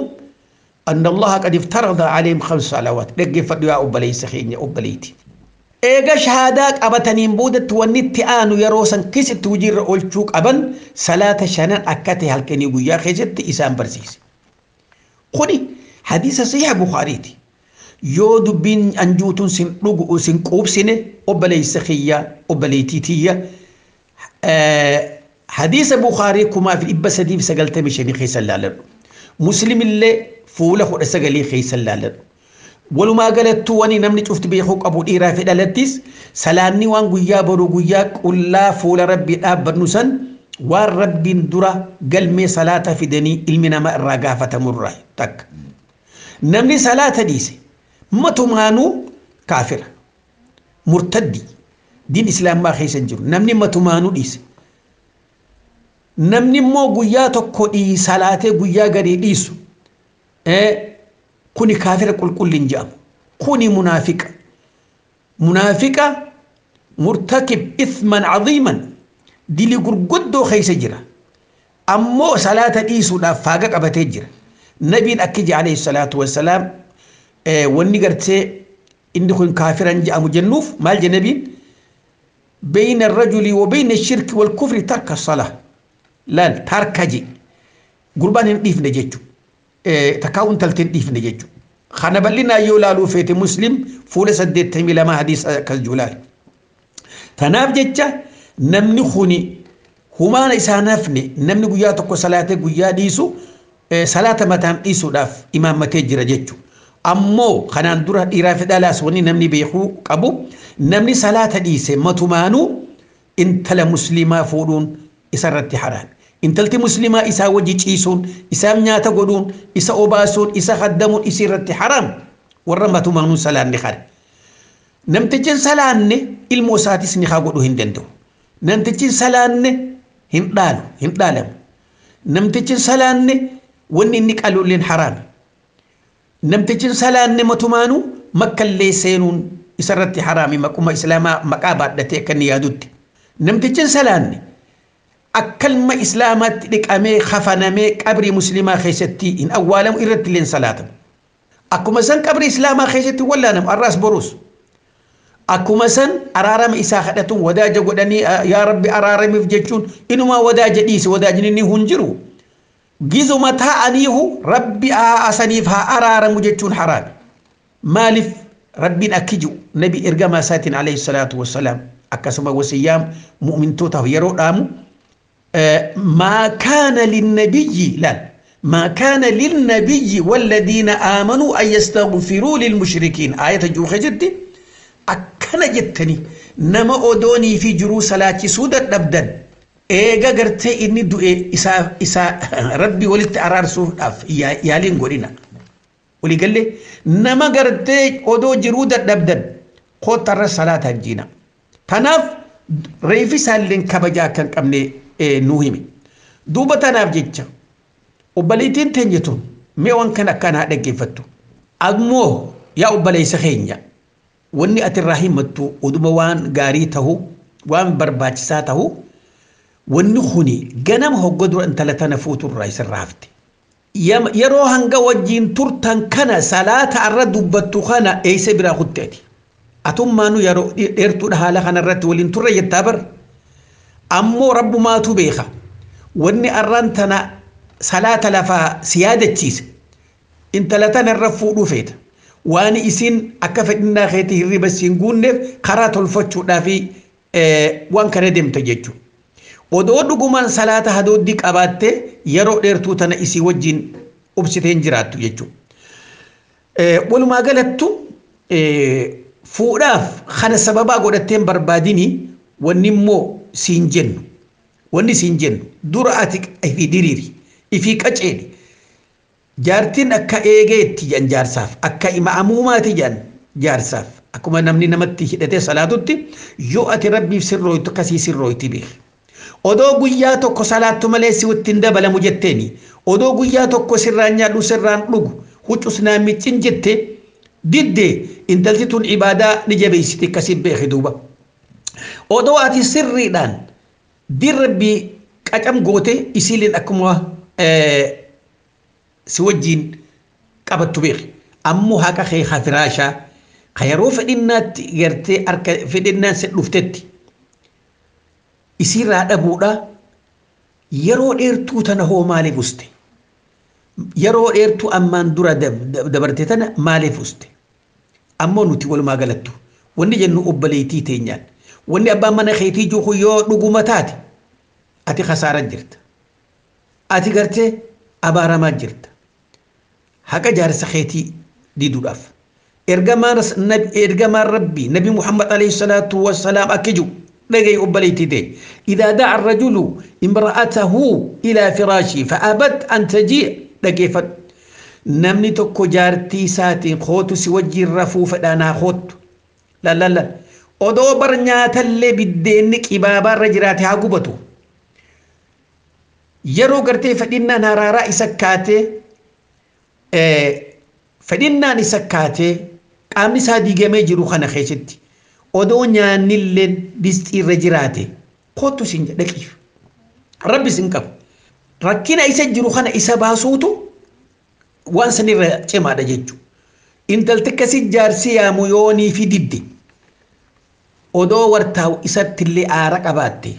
أن الله قد افترض عليهم 5 صلوات لقي فدوا أبلي سخين أبليتي إيجا شهادات أبتنين بودت ونت آنو يروسا كيست وجير أولشوك أبن صلاة شنان أكاتي هالكني ويا خيست إسام برسيس قولي حديث صحيح بخاريتي yoo dubbiin anjuutuun sin dhugu sin quubsine obboleessa kiyya obboleettii tiyya hadiisa Bukaarii 1395 keessa ilaaladhu. Muslimillee fuula 19 keessa ilaaladhu. Walumaa galattuu wani namni cufti beekuu qabu dhiiraa fi dhalattis salaanni waan guyyaa boruu guyyaa qullaa fuula rabbii dhaabbannu san waan rabbiin dura galmee salaata fidanii ilmi namaa irraa gaafatamurraa takka. Namni salaata dhiise matumaanuu kaafira murtaddi diin islaamaa keessa hin jiru namni matumaanuu dhiise. Namni immoo guyyaa tokko salaatee guyyaa garii dhiisu kuni kaafira qulqulliin jedhamu kuni munaafiqa munaafiqa murtakib ithman caziiman dilii gurguddoo keessa jira ammoo salaata dhiisuudhaaf faaga qabatee jira. Nabiin akki jedhe alayhi salaatu wassalaam wanni gartee inni kun kaafiran jedhamu jennuuf maal jedhe nabiin bayna arrajuli wa bayna ashirki wal kufri tarka salaa laal tarka je gurbaan hin dhiifne jechuudha. Takkaa'uun taltee hin dhiifne jechuudha. Kana bal'inaa yoo laaluu feete muslim fuula 82 hadiisa akkas jiru laal. Tanaaf jecha namni kuni humaana isaa nafne namni guyyaa tokko salaatee guyyaa dhiisu salaata mataan dhiisuudhaaf imaammatee jira jechuudha. Ammoo kanaan dura dhiiraa fi dhalaas wanni namni beekuu qabu namni salaata dhiise matumaanuu intala muslimaa fuudhuun isarratti haraami. Intalti muslimaa isaa wajji ciisuun, isaaf nyaata godhuun, isa obaasuun, isa khaddamuun isirratti haraam. Warra matumaanuu salaanni kana. Namtichi salaanne ilmoo isaatis ni haa godhuu hin danda'u. Namtichi salaanne Hin dhaalu, hin dhaalamu. Namtichi salaanne wanni inni qaluulleen haraami. Namtichi salaanne matumaanuu makkallee seenuun isarratti haraami maquma islaamaa maqaa baadhatee akka inni yaadutti. Namtichi salaanne akkalma islaamaatti dhiqamee kafanamee qabrii muslimaa keessatti hin awwaalamu irratti illee salaatamu. Akkuma san qabrii islaamaa keessatti wallaanamu arraas boruus. Akkuma san araarama isaa kadhatuun wadaaja godhanii yaa rabbi araaramiif jechuun inumaa wadaaja dhiise wadaajni inni hin jiru. Gizuma taa'aniihu rabbi asaniif haa araaramu jechuun haraami. Maaliif rabbiin akki jiru nabi ergamaa isaatiin alayhi salaatu wassalaam akkasuma wasiyyaa mu'mintootaaf yeroo dhaamu ما كان للنبي لا ما كان للنبي والذين آمنوا أن يستغفروا للمشركين آية جوخة جدي أكنا جتني نما أدوني في جرو صلاة سودة نبدا إيغا قرتي إني دو إسا إسا ربي ولدت أرار سوف يالين قولنا ولي قال لي نما قرتي أدو جرودة نبدا قوت الرسالة صلاة جينا تناف ريفي سالين كبجا كان قمني nuu hime. Duuba tanaaf jecha obboleettiin teenya tun mee waan kana akkaan haa dhaggeeffattu. Ammoo yaa obboleessa keenya wanni ati irraa himattu oduma waan gaarii tahu waan barbaachisaa tahu wanni kuni ganama hogga dura intala tana fuuturraa isirraa hafte. Yeroo hanga wajjiin turtan kana salaata irra dubbattu kana eessa biraa kutte ati. Atummaanu yeroo dheertuudha haala kanarratti waliin turre jettaa bara. Ammoo rabbumaatu beeka. Wanni arraan tana salaata lafaa si yaadachiise. Intala tana irra fuudhuu feeta. Waan isin akka fedhinnaa keetii hirriba siin guunneef karaa tolfachuudhaa fi waan kana deemta jechuudha. Odoo dhugumaan salaata hadooddii qabaattee yeroo dheertuu tana isii wajjin obsitee hin jiraattu jechuudha. Walumaa galattu fuudhaaf kana sababaa godhattee hin barbaadini wanni immoo siin jennu wanni siin jennu dura ati ifii diriiri ifii qaceeli jaartiin akka eegeetti jedhan jaarsaaf akka imaamumaati jedhan jaarsaaf akkuma namni namatti hidhatee salaatutti yoo ati rabbiif sirrooytu akkasii sirrooyti beeki. Odoo guyyaa tokko salaattu malee si wittiin dabalamu jetteeni odoo guyyaa tokko sirraan nyaadhu sirraan dhugu huccus naan miccin jette diddee intalti tun ibaadaa ni jabeessiti akkasii beeki duuba. Odoo ati sirriidhaan dirrabbii qacam goote isiiliin akkuma si wajjiin qabattu beeki. Ammoo haqa kee hafiraashaa ka yeroo fedhinnaatti gartee harka fedhinnaan si dhuftetti isiirraa dhabuudha yeroo dheertuu tana hoo maaliif uste? Yeroo dheertuu ammaan dura dabarte tana maaliif uste? Ammoo nuti walumaa galattu wanni jennu obboleettii teenyaan. Wanni abbaan mana keetii jiru yoo dhuguma taate ati khasaaraa jirta. Ati gartee abaaramaa jirta. Haqa jaarsa keetii diduudhaaf. Ergamaan Rabbii Nabi Muhammad alayhi salaatu wassalaam akka jiru dhagaye obboleettii ta'e. Idaa da'a rajulu imra'atahu ilaa firaashii fa'abat an tajii dhageeffadhu. Namni tokko jaartii isaatiin kootu si wajjin rafuu fedhanaa kootu. Lallalla. Odoo bar nyaatallee biddeenni qibaabaarra jiraate haa gubatu. Yeroo gartee fedhinnaan haraaraa isa kaatee fedhinnaan isa kaatee qaamni isaa diigamee jiru kana keessatti odoo nyaannillee distiirra jiraate kootu siin dhaqiif. Rabbi siin qabu. Rakkina isa jiru kana isa baasuutu waan sanirra cimaadha jechuudha. Intalti akkasii jaarsi yaamu yoonii fi didde. Odoo wartaa'u isatti illee aara qabaatte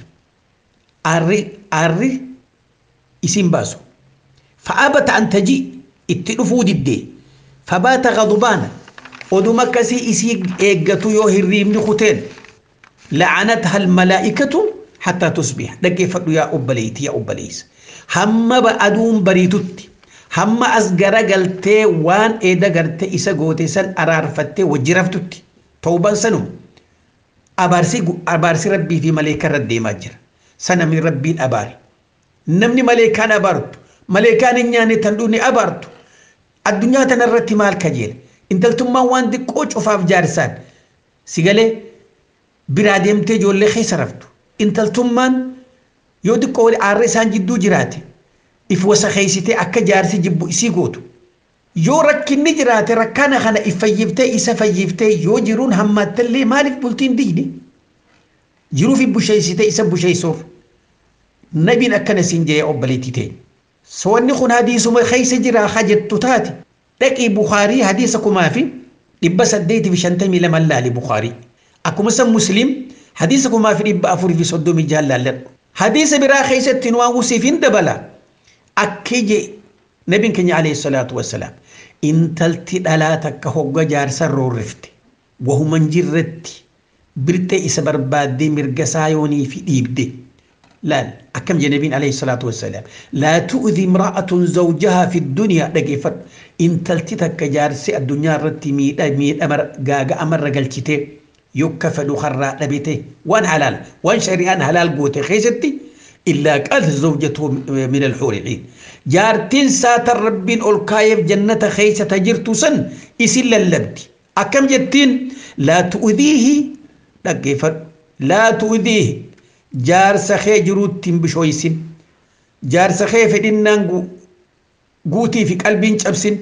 aarri isin baasu. Fa'aabata an tajii itti dhufuu diddee fabaata gadubaana oduma akkasii isii eeggatu yoo hirriibni kuteen la'anatha almalaa'ikatu hattaa tusbih dhaggeeffadhu yaa obboleetti yaa obboleessa hamma aduun bariitutti hamma as garagaltee waan eeda gartee isa goote san araarfattee wajji raftutti tawbaan sanuma. Abaarsi rabbii fi maleekaa irra deemaa jira. Sanamni rabbiin abaare. Namni maleekaan abaartu, maleekaan hin nyaanne tan dhuunne abaartu. Addunyaa tana irratti maal kajeela? Intaltummaan waan xiqqoo cufaaf jaarsaan si galee biraa deemtee ijoollee keessa raftu. Intaltummaan Yoo xiqqoo aarri isaan jidduu jiraate if wasakeessitee akka jaarsi jibbu isii gootu. Yoo rakkinni jiraate rakkana kana if fayyiftee isa fayyiftee yoo jiruun hammaattallee maaliif bultiin diigde? Jiruuf busheessitee isa busheessuuf. Nabiin akkana siin jee obboleettii ta'e. Soonni kun hadiisuma keessa jira hajettu taate. Dhaqii Bukaarii hadiisa 1852 laali Bukaarii. Akkuma san Musliim hadiisa 1436 laalladhu. Hadiisa biraa keessatti waan usiif hin dabala. Akki je nabiin keenya alayhi salaatu wassalaam. Intalti dhalaa takka hogga jaarsa roorrifte. Wahuman jirretti birtee isa barbaaddee mirga saayoonii fi dhiibde. Laal akkam je nabiin alayhi salaatu wassalaam. Laa tu'dhi imra'atun zawjahaa fi dunyaa dhageeffadhu. Intalti takka jaarsi addunyaa irratti miidha gaaga'amarra galchitee yokka fedhu karraa dhabete waan halaal waan shari'aan halaal goote keessatti illaa qalat zawjatuhu min alxuuri ciin. Jaartiin saatan rabbiin ol kaayeef jannata keessa tajirtu san isin lallabdi. Akkam jettiin laa tu'dhiihi dhaggeeffadhu. Laa tu'dhiihi jaarsa kee jiruutti hin bishooysin. Jaarsa kee fedhinnaan guutii fi qalbiin cabsin.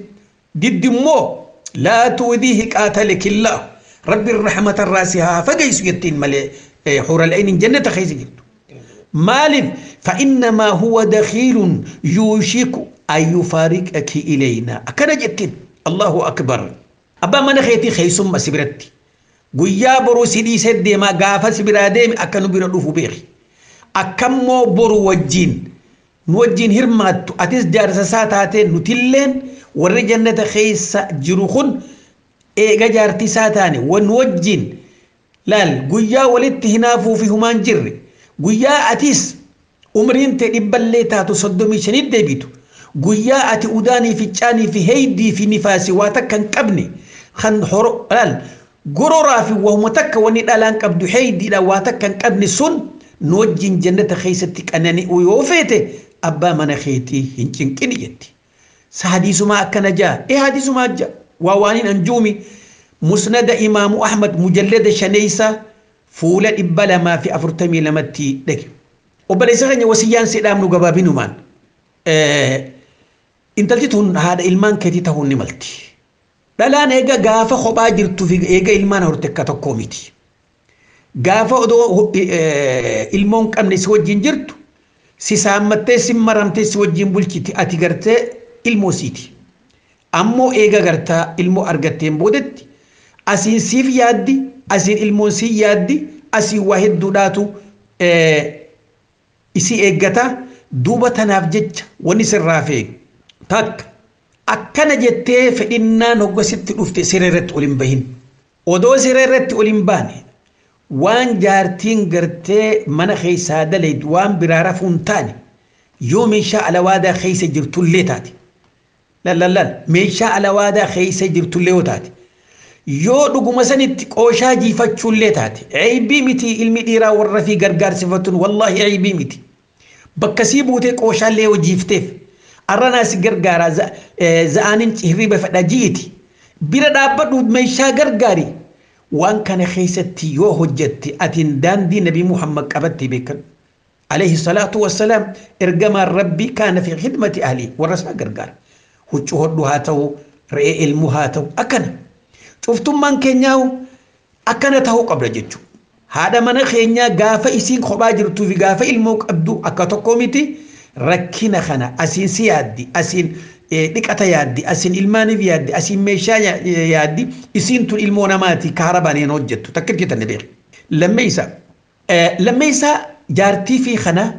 Diddimmoo laa tu'dhiihi qaatalakillah. Rabbiin rahmata irraa si haa fageessu jettiin malee xuural ayniin jannata keessa jirtu. Maaliif fa'innamaa huwa dakhiilun yuushiku an yufaariqaki ilaynaa akkana jettiin Allahu akbar. Abbaan mana keetii keessumma si biratti. Guyyaa boruu si dhiisee deemaa gaafa si biraa deeme akka nu bira dhufu beeki. Akkammoo boru wajjin nu wajjin hirmaattu atis jaarsa isaa taatee nutilleen warri jannata keessa jiru kun eega jaartii isaa taane nu wajjin laal guyyaa walitti hinaafuu fi humaan jirre guyyaa atis umriin tee dhibballee taatu 35 deebitu guyyaa ati udaanii fi caanii fi heeydii fi nifaasii waa takka hin qabne kan horo laal gororaa fi wahuma takka wanni dhalaan qabdu heeydiidha waa takka hin qabne sun nu wajjin jannata keessatti qanani'u yoo feete abbaa mana keetii hin cinqini jetti. Sa hadiisumaa akkana jaa ee hadiisumaa jaa waa waaniin anjuumi musnada imaamu Ahmad mujallada 5 fuula 242tti dhage. Obboleessa keenya wasiyyaan si dhaamnu gabaabinumaan intalti tun haadha ilmaan keetii ta'uun ni malti. Dhalaan eega gaafa kophaa jirtuu fi eega ilmaan horte akka tokkoo miti. Gaafa odoo ilmoon qabne si wajjin jirtu si saammattee si maramtee si wajjin bulchiti ati gartee ilmoo siiti. Ammoo eega gartaa ilmoo argatteen boodetti asiin siif yaaddi asiin ilmoon siif yaaddi asiin waa hedduudhaatu isii eeggata duuba tanaaf jecha wanni sirraa feegu takka akkana jettee fedhinnaan hoggasitti dhufte siree irratti ol hin bahin. Odoo siree irratti ol hin baane waan jaartiin gartee mana keessaa dalaytu waan biraa rafuu hin taane yoo meeshaa alawaadaa keessa jirtullee taate. Lallallal meeshaa alawaadaa keessa jirtullee yoo taate. Yoo dhuguma sanitti qooshaa jiifachuullee taate. Ceebii miti ilmi dhiiraa warra fi gargaarsifatuun wallaahi ceebii miti. Bakka sii buutee qooshaallee yoo jiifteef arranaa si gargaaraa za'aanin hirriba fedha ji'iti. Bira dhaabbadhu meeshaa gargaari. Waan kana keessatti yoo hojjette atiin daandii Nabii Muhammad qabattee beekan. Alayhi salaatu wassalaam ergamaan Rabbii kaana fi khidmati ahlii warra isaa gargaara. Huccuu hodhu haa ta'u, re'ee ilmuu haa ta'u akkana. Cuftummaan keenyaa akkana ta'uu qabda jechuudha. Haadha mana keenyaa gaafa isiin kophaa jirtuu fi gaafa ilmoo qabdu akka tokkoo miti rakkina kana asiin si yaaddi, asiin dhiqata yaaddi, asiin ilmaaniif yaaddi, asiin meeshaa yaaddi, isiin tun ilmoo namaati kaara baneen hojjettu takka jettan beeku. Lammeessa jaartii fi kana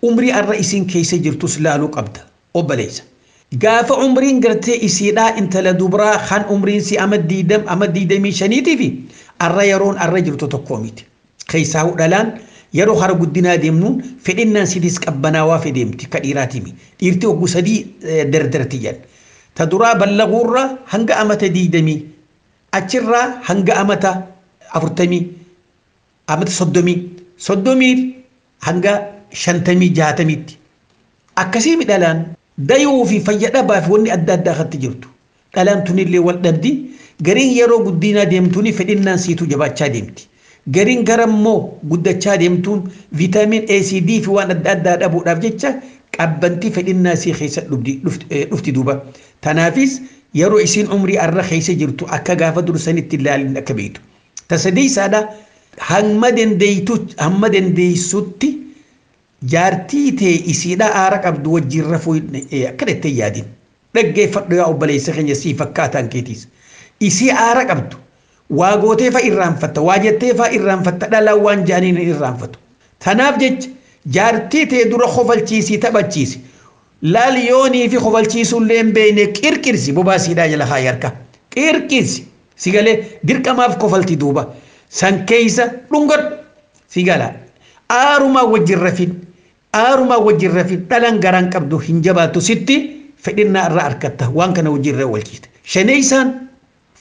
umrii arra isiin keessa jirtus laaluu qabda obboleessa. Gaafa umriin gartee isiidhaa intala dubraa kan umriin si ama 20 ama 25 fi arra yeroon arra jirtu tokkoo miti. Keessaa dhalaan yeroo hara guddinaa deemnuun fedhinnaan sitis qabbanaawaa fedeemti ka dhiiraatimi. Dhiirti hogguu sadii dardarti jedhan. Ta duraa ballaguurra hanga amata 20 achirraa hanga amata 40 amata 30 30 hanga 50 60tti. Akkasii dhalaan dayuu fi fayya dhabaa fi wanni adda addaa irratti jirtu. Dhalaan tunillee wal dhabdi gariin yeroo guddinaa deemtuuni fedhinnaan siituu jabaachaa deemti. Gariin garammoo guddachaa deemtuun viitaamin A, C, D fi waan adda addaa dhabuudhaaf jecha qabbantii fedhinnaa isii keessa dhufti duuba. Tanaafis yeroo isiin umrii arra keessa jirtu akka gaafa dursanitti ilaalin akka beektu. Tasadeessaadha hamma hamma dandeessutti jaartii ta'e isiidha aara qabdu wajjin rafuu akka jettee yaadin. Dhaggeeffadhu yaa obboleessa keenya sii fakkaataan keetiis. Isii aara qabdu waa gootee fa irraanfatta waa jettee fa irraanfatta dhalaan waan jaaniin hin irraanfatu. Tanaaf jecha jaartii ta'e dura kofalchiisii taphachiisi. Laal yoonii fi kofalchiisuullee hin beekne qirqirsi bobaasiidhaa jala haa harka. Qirqirsi si galee dirqamaaf kofalti duuba. San keessa dhungadhu si gala. Aarumaa wajjin rafin aarumaa wajjin rafin dhalaan garaan qabdu hin jabaattu sitti fedhinnaa irraa argatta waan kana wajjin irra oolchite. Shaneessaan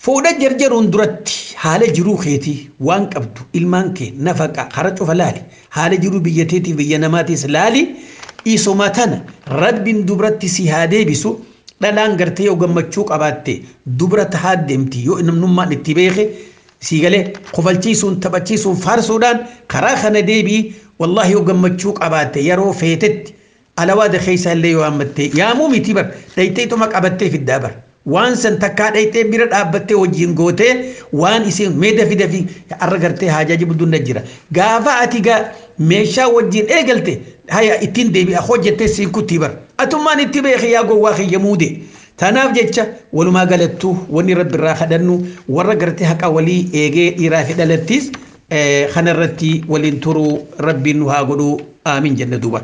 fuudha jarjaruun duratti haala jiruu keetii waan qabdu ilmaan kee nafaqa hara cufa laali haala jiruu biyya teetii biyya namaatiis laali isuma tana rabbiin duratti si haa deebisu dhalaan gartee yoo gammachuu qabaatte dubra tahaa deemti yoo namnummaan itti beeke si galee kofalchiisuun taphachiisuun faarsuudhaan karaa kana deebii wallaahi yoo gammachuu qabaatte yeroo feetetti alawaada keessa illee yoo hammatte yaamuu miti bar dhayxeetuma qabattee fiddaa bar waan san takkaa dhayxee bira dhaabbattee wajjin gootee waan isin mee dafi dafi arra gartee haajaa budduun jira gaafa ati gaa meeshaa wajjin eegalte haya ittiin deebi'a hojjettee siin kuttii bar atummaan itti beeki yaa gowwaa kiyya muude tanaaf jecha walumaa galattuu wanni rabbi irraa kadhannu warra gartee haqa walii eegee dhiiraa fi dhalattis kanarratti waliin turuu rabbiin nu haa godhuu aamin jenna duuba.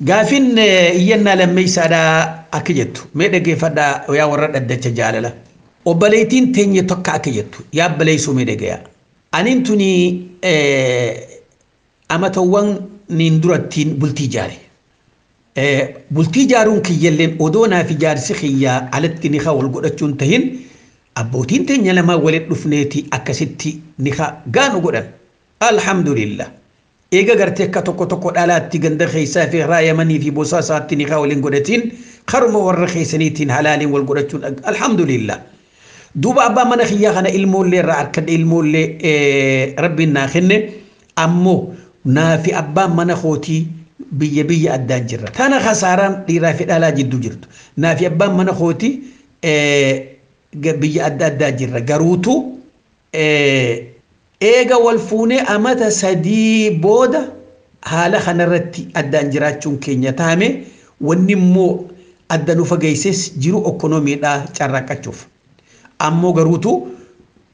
Gaafin iyyannaa lammeessaadhaa akka jettu mee dhaggeeffadhaa yaa warra dhaddacha jaalala. Obboleettiin teenye tokko akka jettu yaa obboleessuu mee dhagayaa. Aniin tuni amatawwan niin durattiin bultii jaare. Bultii jaaruun kiyyalleen odoo naaf ijaarsi kiyyaa alatti ni haa wal godhachuun tahin abbootiin teenya lamaa walitti dhufneeti akkasitti ni haa gaanu godhan. Alhamdulillah. Eega gartee akka tokko tokko dhalaatti ganda keessaa fi raayamanii fi bosaa isaatti ni haa waliin godhatiin karuma warra keessaniitiin halaaliin wal godhachuun alhamdulillah. Duuba abbaa mana kiyyaa kana ilmoollee irraa harkadhe ilmoollee rabbiin naa kenne ammoo naa fi abbaan mana kootii biyya biyya addaan jirra. Tana kasaaraan dhiiraa fi dhalaa jidduu jirtu. Naa fi abbaan mana kootii biyya adda addaa jirra. Garuutu eega wal fuunee amata sadii booda haala kanarratti addaan jiraachuun keenya taame wanni immoo adda nu fageesses jiru okkonomiidhaa carraaqachuuf. Ammoo garuutu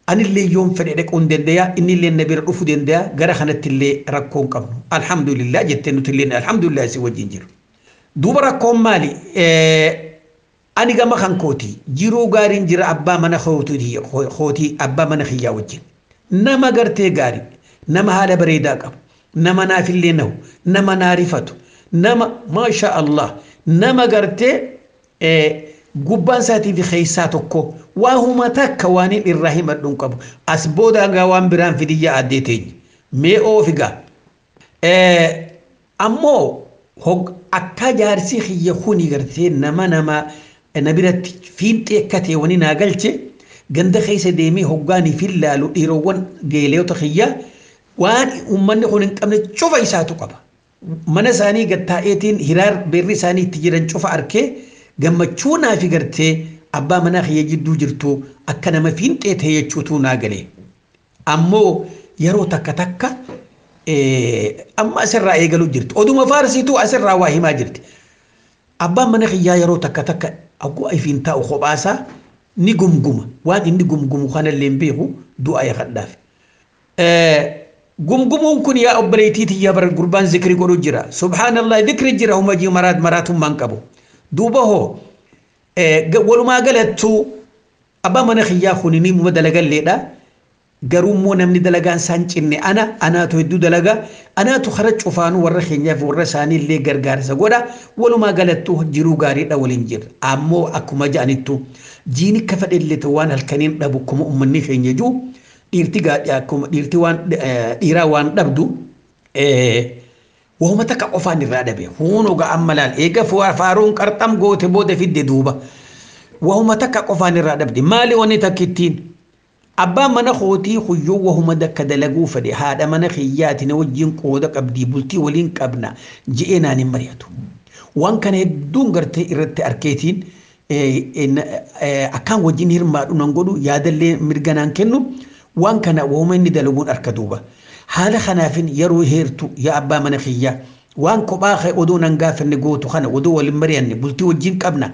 anillee yoon fedhe dhaquu hin danda'a innillee na bira dhufuu danda'a gara kanatti illee rakkoo hin qabnu. Alhamdulillah jettee nuti illee alhamdulillah si wajjin jiru. Duuba rakkoon maali? Ani gama kan kooti jiruu gaariin jira abbaa mana kootii abbaa mana kiyyaa wajjin. Nama gartee gaarii nama haala bareedaa qabu nama naafillee nahu nama naarifatu nama maasha Allah nama gartee gubbaan isaatii fi keessaa tokko waa huma takka waan inni irraa himadhu hin qabu as booda hangaa waan biraan fidiyyaa addee teenya mee oofigaa ammoo akka jaarsi kiyya kuni gartee nama nama na biratti fiinxee akka ta'e wani naa galche ganda keessa deemee hoggaanii fi laalu dhiirowwan geeleota kiyya waan uummanni kun hin qabne cufa isaatu qaba. Mana isaanii gattaa'eetiin hiraar beerri isaanii itti jiran cufa arkee gammachuu naa fi gartee abbaa manaa kiyya jidduu jirtu akka nama fiinxee ta'e jechuutu naa galee. Ammoo yeroo takka takka amma asirraa eegaluu jirti. Oduma faarsiituu asirraa waa himaa jirti. Abbaan mana kiyyaa yeroo takka takka akkuma ifiin taa'u kophaasaa ni gumguma. Waan inni gumgumu kanallee hin beeku du'a yakadhaaf. Gumgumuun kun yaa obboleettii tiyyaa bara gurbaan zikri godhu jira. Subhaanallah zikri jira huma jii maraat maraatummaan qabu. Duuba hoo walumaa galattuu abbaa mana kiyyaa kun ni muma dalagalleedha. Garuu immoo namni dalagaan isaan cinne ana anaatu hedduu dalagaa anaatu kara cufaanuu warra keenyaaf warra isaanii illee gargaarsa godha walumaa galattuu jiruu gaariidha waliin jirra. Ammoo akkuma ja'anittu jiini akka fedhe waan halkaniin dhabu akkuma uummanni keenya jiru dhiirti gaadhi akkuma dhiirti waan dhiiraa waan dhabdu wahuma takka qofaan irraa dhabe huunoo ga'a amma laal eega faaruun qarxam goote booda fidde duuba wahuma takka qofaan irraa dhabde maali wanni takka ittiin Abbaan mana kootii huyyoo wahuma dakka dalaguu fedhe haadha mana kiyyaati na wajjin qooda qabdii bultii waliin qabna je'ee naan hin mari'atu. Waan kana hedduun gartee irratti arkeetiin akkaan wajjin hirmaadhu nan godhu yaadallee mirga naan kennu waan kana wahuma inni dalaguun harka duuba. Haala kanaafin yeroo heertu yaa abbaa mana kiyyaa waan kophaa odoo nan gaafanne gootu kana odoo waliin mari'anne bultii wajjin qabna.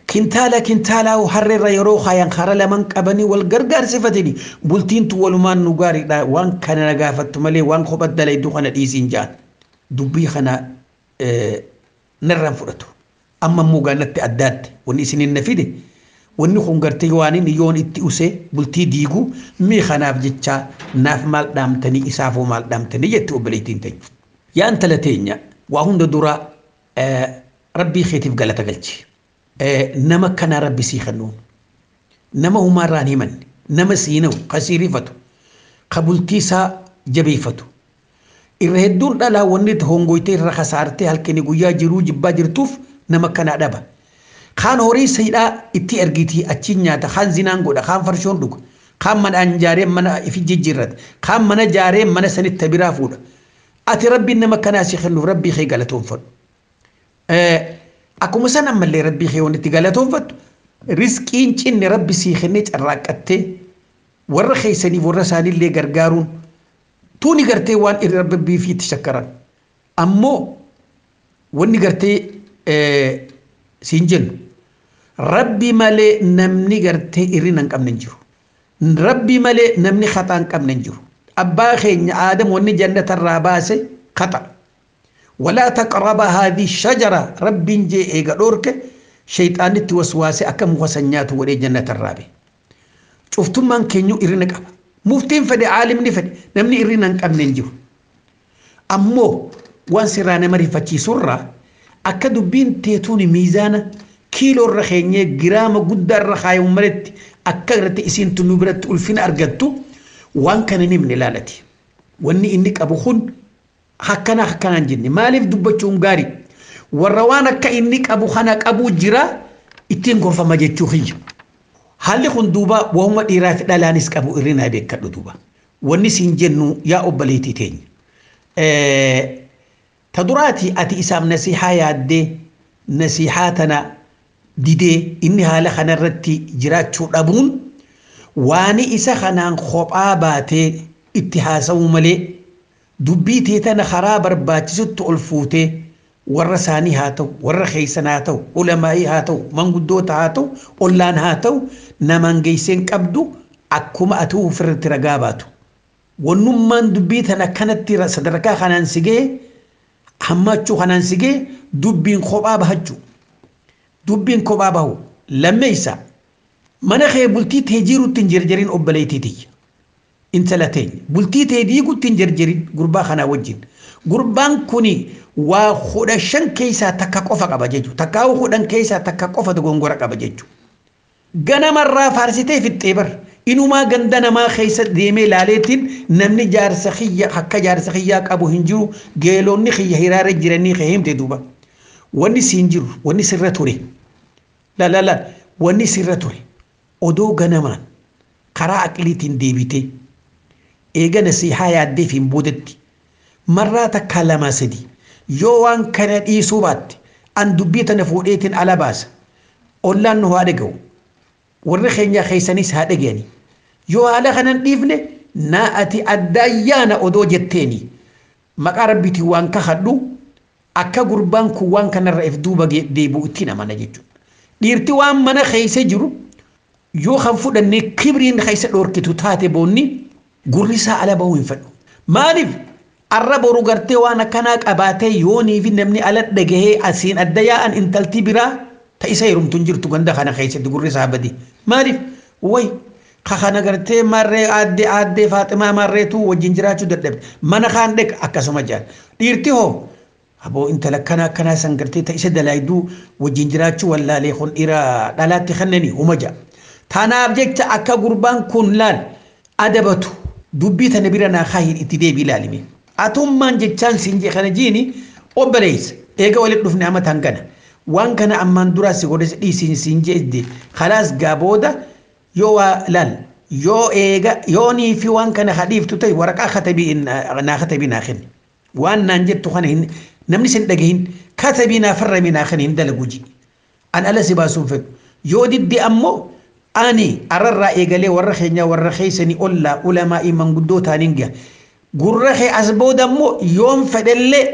Kintaala kintaalaa harreerra yeroo kaayan hara laman qabanii wal gargaarsifatanii bultiintu walumaan nu gaariidha waan kana na gaafattu malee waan kophaa dalaydu kana dhiisiin ja'an. Dubbii kana narraan fudhatu. Amma immoo gaannatti addaatti wanni isiniin na fide wanni kun gartee waan inni yoon itti usee bultii diigu mii kanaaf jecha naaf maal dhaamtanii isaafoo maal dhaamtanii jetti obboleettiin teenya. Yaa intala teenya waa hunda dura rabbii keetiif galata galchi. Nama kanaa rabbi sii kennuun nama humaarraan himanne nama siina'u ka sii rifatu ka bultii isaa jabeeffatu. Irra hedduun dhalaa wanni hongoytee irra kasaartee halkanii guyyaa jiruu jibbaa jirtuuf nama kanaa dhaba. Kaan horii sayidhaa itti ergitii achiin nyaata kaan zinaan godha kaan farshoon dhuga kaan mana jaaree mana ifi jijjiirrata kaan mana jaaree mana sanitti biraa fuudha. Ati rabbiin nama kanaa si kennuuf rabbii kee galatoonfadhu. Akkuma san ammallee rabbii kee wanti itti galatoonfattu riskiin cinne rabbi sii kennee carraaqqattee warra keessaniif warra isaaniillee gargaaruun tuuni gartee waan irra rabbii fi itti shakkaran. Ammoo wanni gartee siin jennu rabbi malee namni gartee irrina hin qabne hin jiru. Rabbi malee namni xaxaa hin qabne hin jiru. Abbaa keenya Aadam wanni jannatarraa baase xaxa. Walaa taqraba haadhi shajara rabbiin jee eega dhoorke shayxaanitti waswaase akka muka san nyaatu godhee jannatarraa bahe. Cuftummaan keenyu irrina qaba. Muftiin fedhe aalimni fedhe namni irrina hin qabne hin jiru. Ammoo waan sirraa nama rifachiisurraa akka dubbiin teetuun miizaana kiiloo irra keenyee giraama guddaa irra kaayamu maletti akka irratti isiin tunnu biratti ulfina argattu waan kana ni himne ilaalati. Wanni inni qabu kun akkana akkanaan jenne maaliif dubbachuun gaarii warra waan akka inni qabu kana qabuu jira ittiin gorfama jechuu kiyya. Haalli kun duuba waanuma dhiiraa fi dhalaanis qabu irrina beekadhu duuba. Wanni siin jennu yaa obboleettii teenya. Ta duraati ati isaaf nasihaa yaaddee nasihaa tana didee inni haala kanarratti jiraachuu dhabuun waan isa kanaan kophaa baatee itti haasa'u malee dubbii tee tana karaa barbaachisutti ol fuutee warra isaanii haa ta'u warra keessan haa ta'u ulamaa'ii haa ta'u manguddoota haa ta'u ollaan haa ta'u namaan geesseen qabdu akkuma ati ofirratti ragaa baatu. Wannummaan dubbii tana akkanatti sadarkaa kanaan si ga'e hammachuu kanaan si ga'e dubbiin kophaa bahachuu. Dubbiin kophaa bahu lammeessa mana kee bultii tee jirutti hin jarjarin obboleettii tiyya. Intala teenya bultii tee diigutti hin jarjarin gurbaa kanaa wajjin. Gurbaan kuni waa 15 keessaa takka qofa qaba jechuudha. Takkaa 10 keessaa takka qofa dogongora qaba jechuudha. Ganamarraa faarsitee fixxee bar. Inumaa ganda namaa keessa deemee ilaaleetiin namni jaarsa kiyya akka jaarsa kiyyaa qabu hin jiru geelonni kiyya hiraara jiranii kee himte duuba. Wanni siin jiru wanni sirra ture. La la wanni sirra ture. Odoo ganamaan karaa aqliitiin deebitee eega nasihaa yaaddeef hin boodetti marraa takka 2 3 yoo waan kana dhiisuu baatte an dubbii tana fuudheetiin ala baasa ollaan nu haa dhaga'u warri keenya keessanis haa dhaga'ani yoo haala kanan dhiifne naa ati addaayyaana odoo jetteeni maqaa rabbiitiin waan kakadhu akka gurbaan kun waan kanarra if duuba deebi'u ittiin amana jechuudha. Dhiirti waan mana keessa jiru yoo kan fudhannee kibriin keessa dhoorkitu taate boonni gurri isaa ala bahuu hin fedhu. Maaliif arra boru gartee waan akkanaa qabaatee yoonii fi namni ala dhagahee asiin adda yaa'an intalti biraa ta isa heerumtu hin jirtu ganda kana keessatti gurri isaa badi. Maaliif way kana gartee marree aaddee aaddee Faaximaa marreetu wajjin jiraachuu dadhabde mana kaan dheqa akkasuma jaal. Dhiirti hoo aboo intala akkana akkanaa san gartee ta isa dalayduu wajjin jiraachuu wallaalee kun dhiira dhalaatti kennanii huma ja'a. Tanaaf jecha akka gurbaan kun laal adabatu dubbii tana bira naa kaahin itti deebii ilaalime. Atummaan jechaan siin jee kana jiini obboleessa eega walitti dhufne amma tangana. Waan kana ammaan duraa si godhe dhiisiin siin jee khalaas gaa booda yoo waa laal Yoo eega yoonii fi waan kana hadhiiftu ta'e waraqaa katabii naa katabii naa kenni. Waan naan jettu kana hin namni sin dhagahin katabii naa farramii naa kenni hin dalagu ji. An ala si baasuun fedhu. Yoo didde ammoo ani ararraa eegalee warra keenyaa warra keessanii ollaa ulamaa'ii manguddoo taaniin gaha. Gurra kee as booda ammoo yoon fedhellee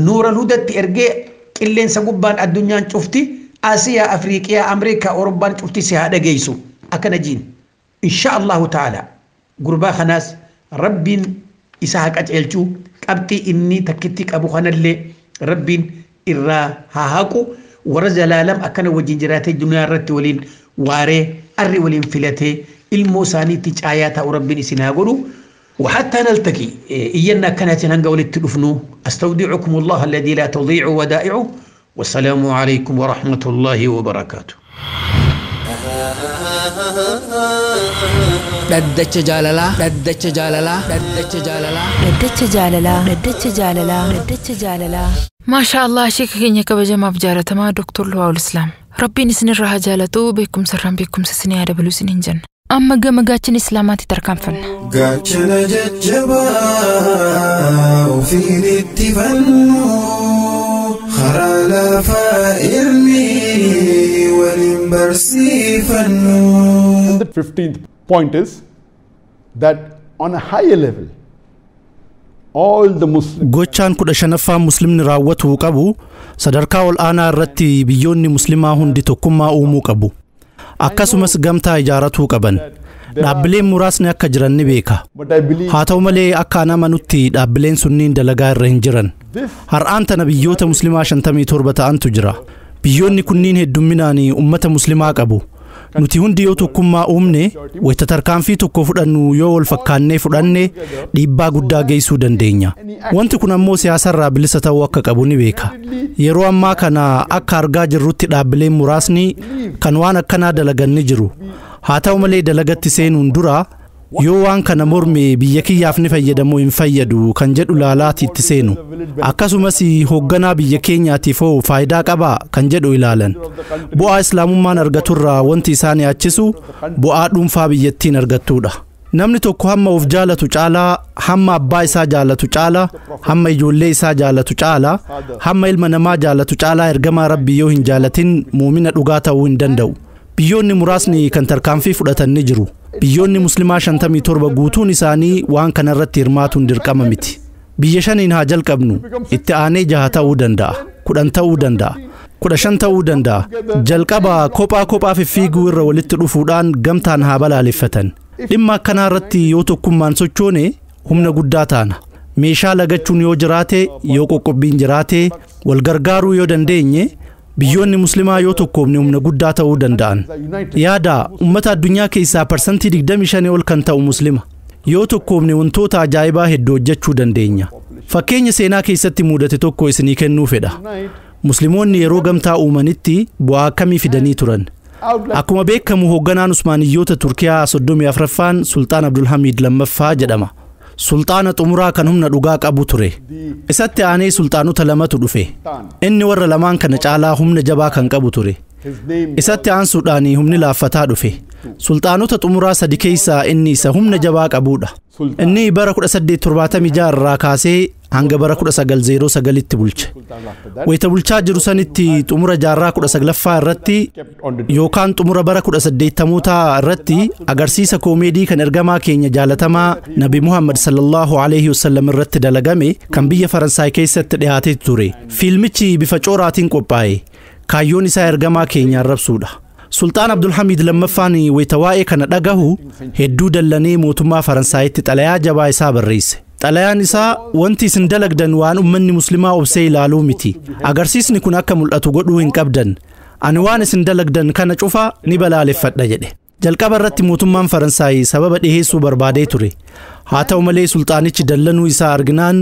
nuura hudatti ergee qilleensa gubbaan addunyaan cufti Asiyaa, Afriiqiyaa, Ameerikaa, Awurooppaan cufti si haa dhageessu akkana jiin. Insha Allahu ta'ala gurbaa kanaas rabbiin isa haa qaceelchuu qabxii inni takkitti qabu kanallee rabbiin irraa haa haqu warra zalaalam akkana wajjin jiraatee duniyaa irratti waliin waaree arri waliin filatee ilmoo isaaniitti caayaa ta'u rabbiin isin haa godhu. وحتى نلتقي إينا كانت هنقول التلفنو أستودعكم الله الذي لا تضيع ودائعه والسلام عليكم ورحمة الله وبركاته. Dhaddacha jaalalaa. Dhaddacha jaalalaa. Dhaddacha jaalalaa. Dhaddacha jaalalaa. Dhaddacha jaalalaa. Dhaddacha jaalalaa. Maashaa Allah sheeka keenya kabajamaaf jaalatamaa Dr. Luwaawul Islaam. Rabbiin isinirraa haa jaalatu beekumsa irraan beekumsa isinii haa dabaluu isiniin jenna. Amma gama gaachana Islaamaatti tarkaanfanna. Gaachana jajjabaa ofiin itti fannu karaa lafaa ilmi waliin barsiifannu. The 15th point is that on a higher level, all the Muslims Gochaan 15ffaa muslimni raawwatuu qabu sadarkaa ol aanaa irratti biyyoonni muslimaa hundi tokkummaa uumuu qabu. Akkasumas gamtaa ijaaratuu qaban. Dhaabbileen muraasni akka jiran ni beeka. Haa ta'u malee akka an amanutti dhaabbileen sunniin dalagaa irra hin jiran. Har'aan tana biyyoota muslimaa 57 ta'antu jira. Biyyoonni kunniin heddumminaan ummata muslimaa qabu. Nuti hundi yoo tokkummaa uumne wayita tarkaanfii tokko fudhannu yoo wal fakkaannee fudhanne dhiibbaa guddaa geessuu dandeenya. Wanti kun ammoo siyaasarraa bilisa ta'uu akka qabu ni beeka. Yeroo ammaa kana akka argaa jirrutti dhaabbileen muraasni kan waan akkanaa dalagan ni jiru. Haa ta'u malee dalagatti seenuun dura yoo waan kana morme biyya kiyyaaf ni fayyadamoo hin fayyadu kan jedhu laalaati itti seenu. Akkasumas hoogganaa biyya keenyaatiif hoo faayidaa qabaa kan jedhu ilaalan. Bu'aa islaamummaan argaturraa wanti isaan yaachisu bu'aa dhuunfaa biyyattiin argattudha. Namni tokko hamma of jaalatu caalaa, hamma abbaa isaa jaalatu caalaa, hamma ijoollee isaa jaalatu caalaa, hamma ilma namaa jaalatu caalaa ergamaa rabbii yoo hin jaalatin muumina dhugaa ta'uu hin danda'u. Biyyoonni muraasni kan tarkaanfii fudhatan ni jiru. Biyyoonni muslimaa 57 guutuun isaanii waan kanarratti hirmaatuun dirqama miti. Biyya shaniin haa jalqabnu, itti aanee 6 ta'uu danda'a, 10 ta'uu danda'a, 15 ta'uu danda'a. Jalqaba kophaa kophaa fiffiiguu irra walitti dhufuudhaan gamtaan haa balaaleffatan. Dhimma akkanaa irratti yoo tokkummaan sochoone humna guddaa taana. Meeshaa lagachuun yoo jiraate, yoo qoqqobbiin jiraate, wal gargaaruu yoo dandeenye biyyoonni muslimaa yoo tokkoomne humna guddaa ta'uu danda'an. Yaada ummata addunyaa keessaa 25% ol kan ta'u muslima. Yoo tokkoomne wantoota ajaa'ibaa hedduu hojjechuu dandeenya. Fakkeenya seenaa keessatti mudate tokko isinii kennuu fedha. Musliimoonni yeroo gamtaa uumanitti bu'aa akkamii fidanii turan? Akkuma beekamu hoogganaan Usmaaniyyoota Turkiyaa 34ffaan Sultaan Abdulhamid lammaffaa jedhama. Sultaana xumuraa kan humna dhugaa qabu ture. Isatti aanee sultaanota lamatu dhufe. Inni warra lamaan kana caalaa humna jabaa kan qabu ture. Isatti aansuudhaan humni laaffataa dhufe. Sultaanota xumuraa sadi keessaa inni isa humna jabaa qabudha. Inni bara 1876 irraa kaasee hanga bara 1909tti bulche. Wayita bulchaa jiru sanitti xumura jaarraa 19ffaa irratti yookaan xumura bara 1880 irratti agarsiisa koomeedii kan ergamaa keenya jaalatamaa Nabi Muhammad sallallahu alaihi wasallam irratti dalagame kan biyya Faransaay keessatti dhiyaatee ture. Fiilmichi bifa cooraatiin qophaa'e. Kaayyoon isaa ergamaa keenya arrabsuudha. Sultaan Abdulhamid lammaffaan wayita waa'ee kana dhagahu hedduu dallanee mootummaa Faransaayitti xalayaa jabaa isaa barreesse. Xalayaan isaa wanti isin dalagdan waan ummanni muslimaa obsee ilaaluu miti. Agarsiisni kun akka mul'atu godhuu hin qabdan. Ani waan isin dalagdan kana cufa ni balaaleffadha jedhe. Jalqaba irratti mootummaan Faransaay sababa dhiheessuu barbaadee ture. Haa ta'u malee sultaanichi dallanuu isaa arginaan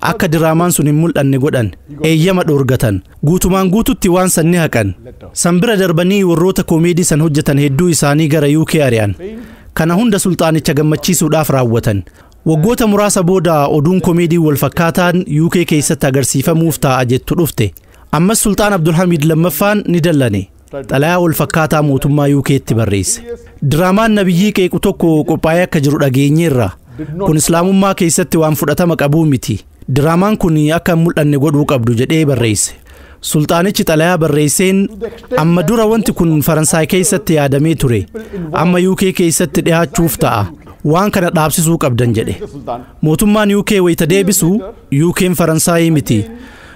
akka diraamaan sun hin mul'anne godhan. Eeyyama dhoorgatan. Guutumaan guututti waan san ni haqan. San bira darbanii warroota koomeedii san hojjetan hedduu isaanii gara UK ari'an. Kana hunda sultaanicha gammachiisuudhaaf raawwatan. Waggoota muraasa booda oduun koomeedii wal fakkaataan UK keessatti agarsiifamuuf taa'a jettu dhufte. Ammas Sultaan Abdulhamid lammaffaan ni dallane. Xalayaa wal fakkaataa mootummaa UK'tti barreesse. Diraamaan nabiyyii qeequ tokko qophaa'ee akka jiru dhageenyeerra. Kun islaamummaa keessatti waan fudhatama qabuu miti. Diraamaan kun akka hin mul'anne godhuu qabdu jedhee barreesse. Sultaanichi xalayaa barreesseen amma dura wanti kun Faransaay keessatti yaadamee ture. Amma UK keessatti dhihaachuuf ta'a. Waan kana dhaabsisuu qabdan jedhe. Mootummaan UK wayita deebisu UK'n Faransaayii miti.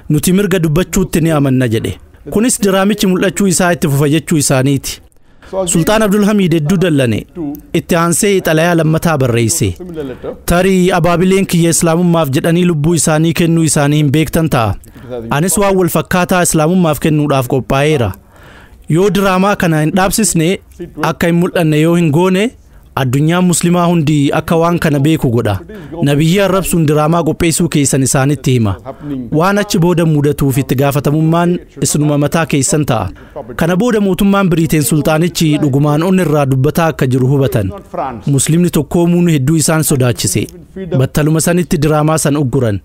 Nuti mirga dubbachuutti ni amanna jedhe. Kunis diraamichi mul'achuu isaa itti fufa jechuu isaaniiti. Sultaan Abdulhamiid hedduu dallane. Itti aansee xalayaa lammataa barreesse. Tarii abaabileen kiyya islaamummaaf jedhanii lubbuu isaanii kennuu isaanii hin beektan ta'a. Anis waan wal fakkaataa islaamummaaf kennuudhaaf qophaa'eera. Yoo diraamaa kana hin dhaabsisne akka hin mul'anne yoo hin goone addunyaan muslimaa hundi akka waan kana beeku godha. Nabiyyi arrabsuun diraamaa qopheessuu keessan isaanitti hima. Waan achi booda mudatuuf itti gaafatamummaan isinuma mataa keessan ta'a. Kana booda mootummaan Biriiteen sultaanichi dhugumaan onni irraa dubbataa akka jiru hubatan. Muslimni tokkoomuun hedduu isaan sodaachise. Battaluma sanitti diraamaa san ugguran.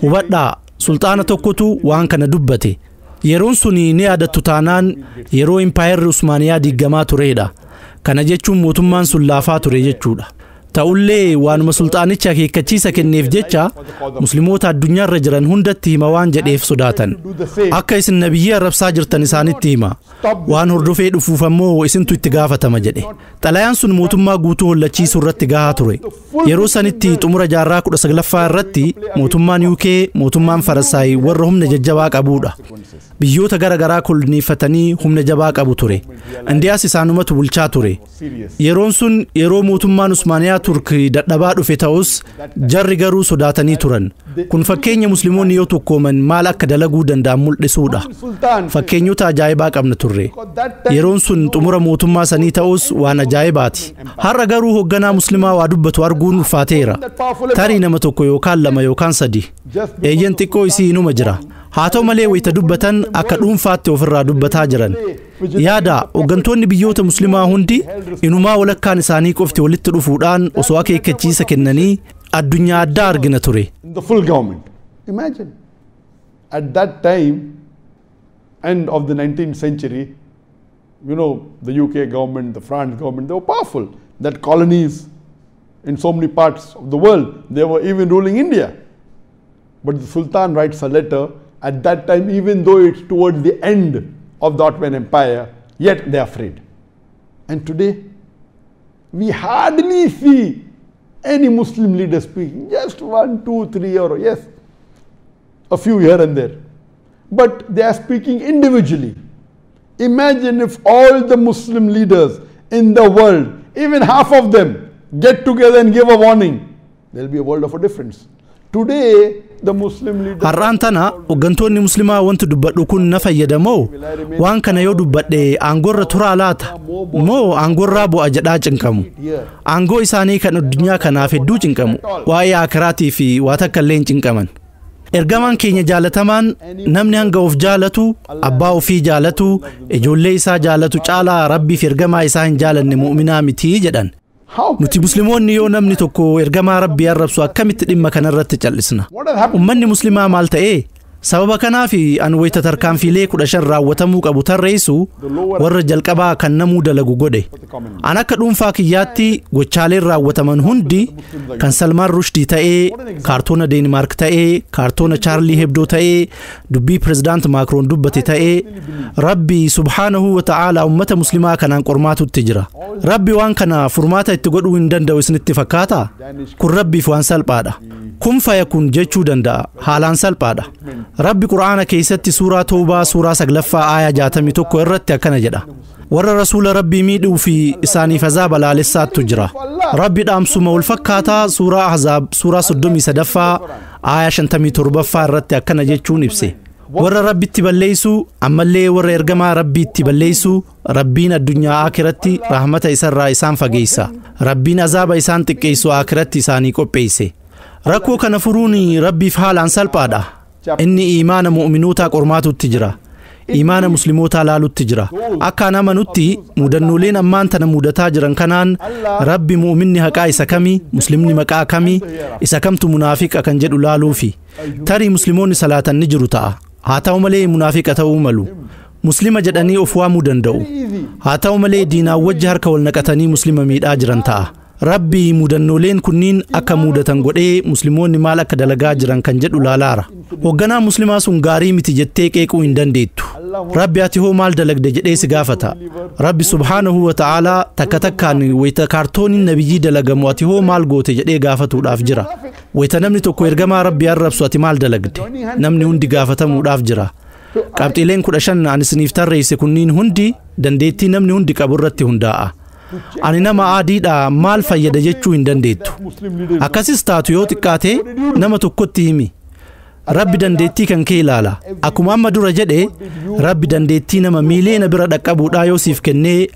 Hubadhaa, sultaana tokkotu waan kana dubbate. Yeroon sun ni yaadattu taanaan yeroo impaayerri Usmaaniyaa diigamaa turedha. Kana jechuun mootummaan sun laafaa ture jechuudha. Ta'ullee waanuma sultaanichi akeekkachiisa kenneef jecha musliimoota addunyaarra jiran hundatti hima waan jedheef sodaatan. Akka isin nabiyyii arrabsaa jirtan isaanitti hima. Waan hordofee dhufuuf ammoo isintu itti gaafatama jedhe. Xalayaan sun mootummaa guutuu hollachiisuu irratti gahaa ture. Yeroo sanitti xumura jaarraa 19ffaa irratti mootummaan UK mootummaan Faransaay warra humna jajjabaa qabudha. Biyyoota gara garaa koloniifatanii humna jabaa qabu ture. Indiyaas isaanumatu bulchaa ture. Yeroon sun yeroo mootummaan Usmaaniyaa Turkii dadhabaa dhufe ta'us jarri garuu sodaatanii turan. Kun fakkeenya musliimoonni yoo tokkooman maal akka dalaguu danda'an mul'isuudha. Fakkeenyota ajaa'ibaa qabna turre. Yeroon sun xumura mootummaa sanii ta'us waan ajaa'ibaati. Har'a garuu hoogganaa muslimaa waa dubbatu arguun ulfaateera. Tarii nama tokko yookaan lama yookaan sadi. Eeyyan xiqqoo isii inuma jira. Haa ta'u malee wayita dubbatan akka dhuunfaatti ofirraa dubbataa jiran. Yaada hooggantoonni biyyoota muslimaa hundi inumaa walakkaan isaanii qofti walitti dhufuudhaan osoo akeekkachiisa kennanii addunyaa addaa argina ture. The full government. Imagine at that time, end of the 19th century, you know, the UK government, the France government, they were powerful. That colonies in so many parts of the world, they were even ruling India. But the Sultan writes a letter at that time, even though it's towards the end of the Ottoman Empire, yet they are afraid. And today, we hardly see any Muslim leader speaking. Just 1, 2, 3 or yes, a few here and there. But they are speaking individually. Imagine if all the Muslim leaders in the world, even half of them, get together and give a warning. There will be a world of a difference. Today, the Muslim leaders... Har'aan tana hooggantoonni muslimaa wanti dubbadhu kun na fayyada moo waan kana yoo dubbadhe aangorra turaa laata moo aangorraa bu'a jedhaa cinqamu. Aangoo isaanii kan addunyaa kanaaf hedduu cinqamu. Waa'ee akiraatii fi waa takka illee hin cinqaman. Ergamaan keenya jaalatamaan namni hanga of jaalatu, abbaa ofii jaalatu, ijoollee isaa jaalatu caalaa Rabbiif ergamaa isaa hin jaalanne mu'minaa miti jedhan. Nuti musliimoonni yoo namni tokko ergamaa Rabbii arrabsu akkamitti dhimma kanarratti cal'isna? Ummanni muslimaa maal ta'ee? Sababa kanaaf an wayita tarkaanfiilee 15 raawwatamuu qabu tarreessu warra jalqabaa kan namuu dalagu godhe. An akka dhuunfaa kiyyaatti gochaaleen raawwataman hundi kan Salmaan Rushdii ta'ee, kaartoona Deenmaark ta'ee, kaartoona Chaarlii Hebdoo ta'ee, dubbii pirezidaant Maakroon dubbate ta'ee, Rabbi subhaanahu wa ta'aalaa ummata muslimaa kanaan qormaatutti jira. Rabbi waan kana furmaata itti godhuu hin danda'u isinitti fakkaataa? Kun Rabbiif waan salphaadha. Kun fayakun jechuu danda'a. Haalaan salphaadha. Rabbi Qur'aana keessatti suuraa Toobaa suuraa 9ffaa aayaa 61 irratti akkana jedha. Warra rasuula Rabbii miidhuu fi isaaniif azaaba laalessaattu jira. Rabbi dhaamsuma wal fakkaataa suuraa Ahzaab suuraa 33ffaa aayaa 57ffaa irratti akkana jechuun ibse. Warra Rabbitti balleessu ammallee warra ergamaa Rabbiitti balleessu Rabbiin addunyaa akiratti rahmata isarraa isaan fageessa. Rabbiin azaaba isaan xiqqeessu akiratti isaanii qopheesse. Rakkoo kana furuun Rabbiif haalaan salphaadha. Inni imaana mu'minootaa qormaatutti jira. Imaana muslimootaa laalutti jira. Akka an amanutti mudannooleen ammaan tana mudataa jiran kanaan Rabbi mu'minni haqaa isa kamii, muslimni maqaa kamii, isa kamtu munaafiqa kan jedhu laaluufi. Tarii muslimoonni salaatan ni jiru ta'a. Haa ta'u malee munaafiqa ta'uu malu. Muslima jedhanii of waamuu danda'u. Haa ta'u malee diinaan wajji harka wal naqatanii muslima miidhaa jiran ta'a. Rabbi mudannooleen kunniin akka mudatan godhee muslimoonni maal akka dalagaa jiran kan jedhu laalaara. Hoogganaa muslimaa sun gaarii miti jettee qeequu hin dandeettu. Rabbi ati hoo maal dalagde jedhee si gaafata. Rabbi subhaanahu wa ta'aalaa takka takkaan wayita kaartooniin nabiyyii dalagamu ati hoo maal goote jedhee gaafatuudhaaf jira. Wayita namni tokko ergamaa Rabbi arrabsu ati maal dalagde? Namni hundi gaafatamuudhaaf jira. Qabxiileen 15 ani isiniif tarreesse kunniin hundi dandeettii namni hundi qabu irratti hundaa'a. Ani nama adiidha maal fayyada jechuu hin dandeettu. Akkasis taatu yoo xiqqaate nama tokkotti himi. Rabbi dandeettii kan kee ilaala. Akkuma amma dura jedhe Rabbi dandeettii nama miiliyoona bira dhaqqabuudhaa yoo siif kennee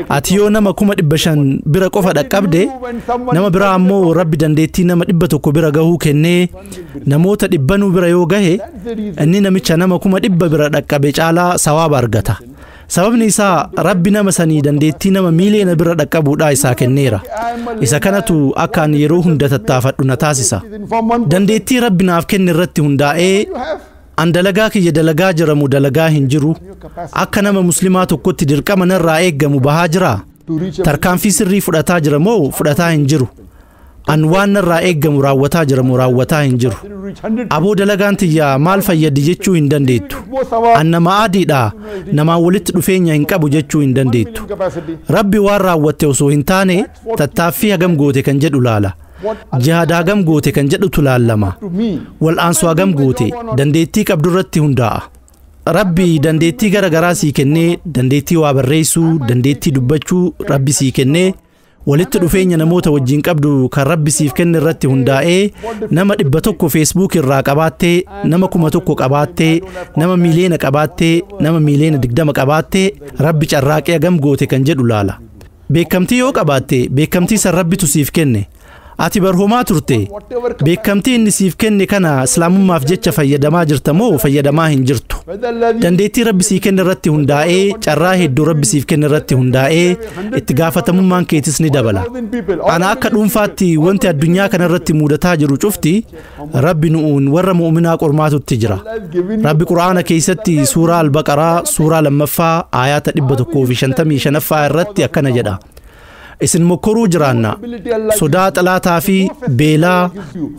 ati yoo nama 500,000 bira qofa dhaqqabde nama biraa ammoo Rabbi dandeettii nama 100 bira gahuu kennee namoota 100 bira yoo gahe inni namicha nama 100,000 bira dhaqqabe caalaa sawaaba argata. Sababni isaa Rabbi nama sanii dandeettii nama miiliyoona bira dhaqqabuudhaa isaa kenneera. Isa kanatu akka ani yeroo hunda tattaafadhu na taasisa. Dandeettii Rabbi naaf kenne irratti hundaa'ee an dalagaa kiyya dalagaa jiramu dalagaa hin jiru. Akka nama muslimaa tokkotti dirqama narraa eeggamu bahaa jiraa? Tarkaanfii sirrii fudhataa jira moo fudhataa hin jiru? An waan narraa eeggamu raawwataa jira moo raawwataa hin jiru? Aboo dalagaan tiyyaa maal fayyadi jechuu hin dandeettu. An nama adiidha namaan walitti dhufeenya hin qabu jechuu hin dandeettu. Rabbi waan raawwatte osoo hin taane tattaaffii hagam goote kan jedhu laala. Jihaada hagam goote kan jedhutu laallama. Wal'aansoo hagam goote dandeettii qabdu irratti hundaa'a. Rabbi dandeettii gara garaa sii kennee dandeettii waa barreessuu dandeettii dubbachuu Rabbi sii kennee walitti dhufeenya namoota wajjin qabdu kan Rabbi siif kenne irratti hundaa'ee nama 100 Facebook irraa qabaattee nama 1000 qabaattee nama miiliyoona qabaattee nama miiliyoona 20 qabaattee Rabbi carraaqee hagam goote kan jedhu laala. Beekamtii yoo qabaatte beekamtii san Rabbitu siif kenne. Ati barhoomaa turte beekamtii inni siif kenne kana islaamummaaf jecha fayyadamaa jirta moo fayyadamaa hin jirtu? Dandeettii Rabbi sii kenne irratti hundaa'ee carraa hedduu Rabbi siif kenne irratti hundaa'ee itti gaafatamummaan keetis ni dabala. Ana akka dhuunfaatti wanti addunyaa kana irratti mudataa jiru cufti Rabbi nu'uun warra mu'uminaa qormaatutti jira. Rabbi Qur'aana keessatti suuraa Al-Baqaraa suuraa 2ffaa aayaata 155 irratti akkana jedha. Isin mokkoruu jiraanna sodaa xalaataa fi beelaa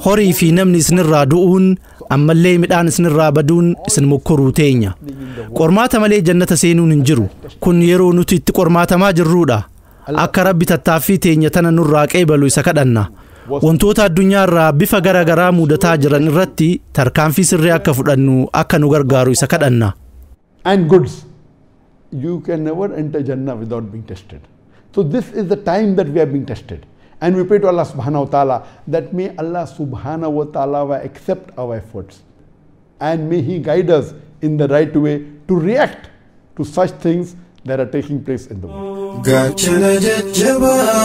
horii fi namni isinirraa du'uun ammallee midhaan isinirraa baduun isin mokkoruu teenya. Qormaata malee jannata seenuun hin jiru. Kun yeroo nuti itti qormaatamaa jirruudha. Akka Rabbi tattaaffii teenya tana nurraa qeebalu isa kadhanna. Wantoota addunyaarraa bifa gara garaa mudataa jiran irratti tarkaanfii sirrii akka fudhannu akka nu gargaaru isa kadhanna. And goods. You can never enter Jannah without being tested. So this is the time that we are being tested. And we pray to Allah subhanahu wa ta'ala that may Allah subhanahu wa ta'ala accept our efforts. And may He guide us in the right way to react to such things that are taking place in the world. Gaachana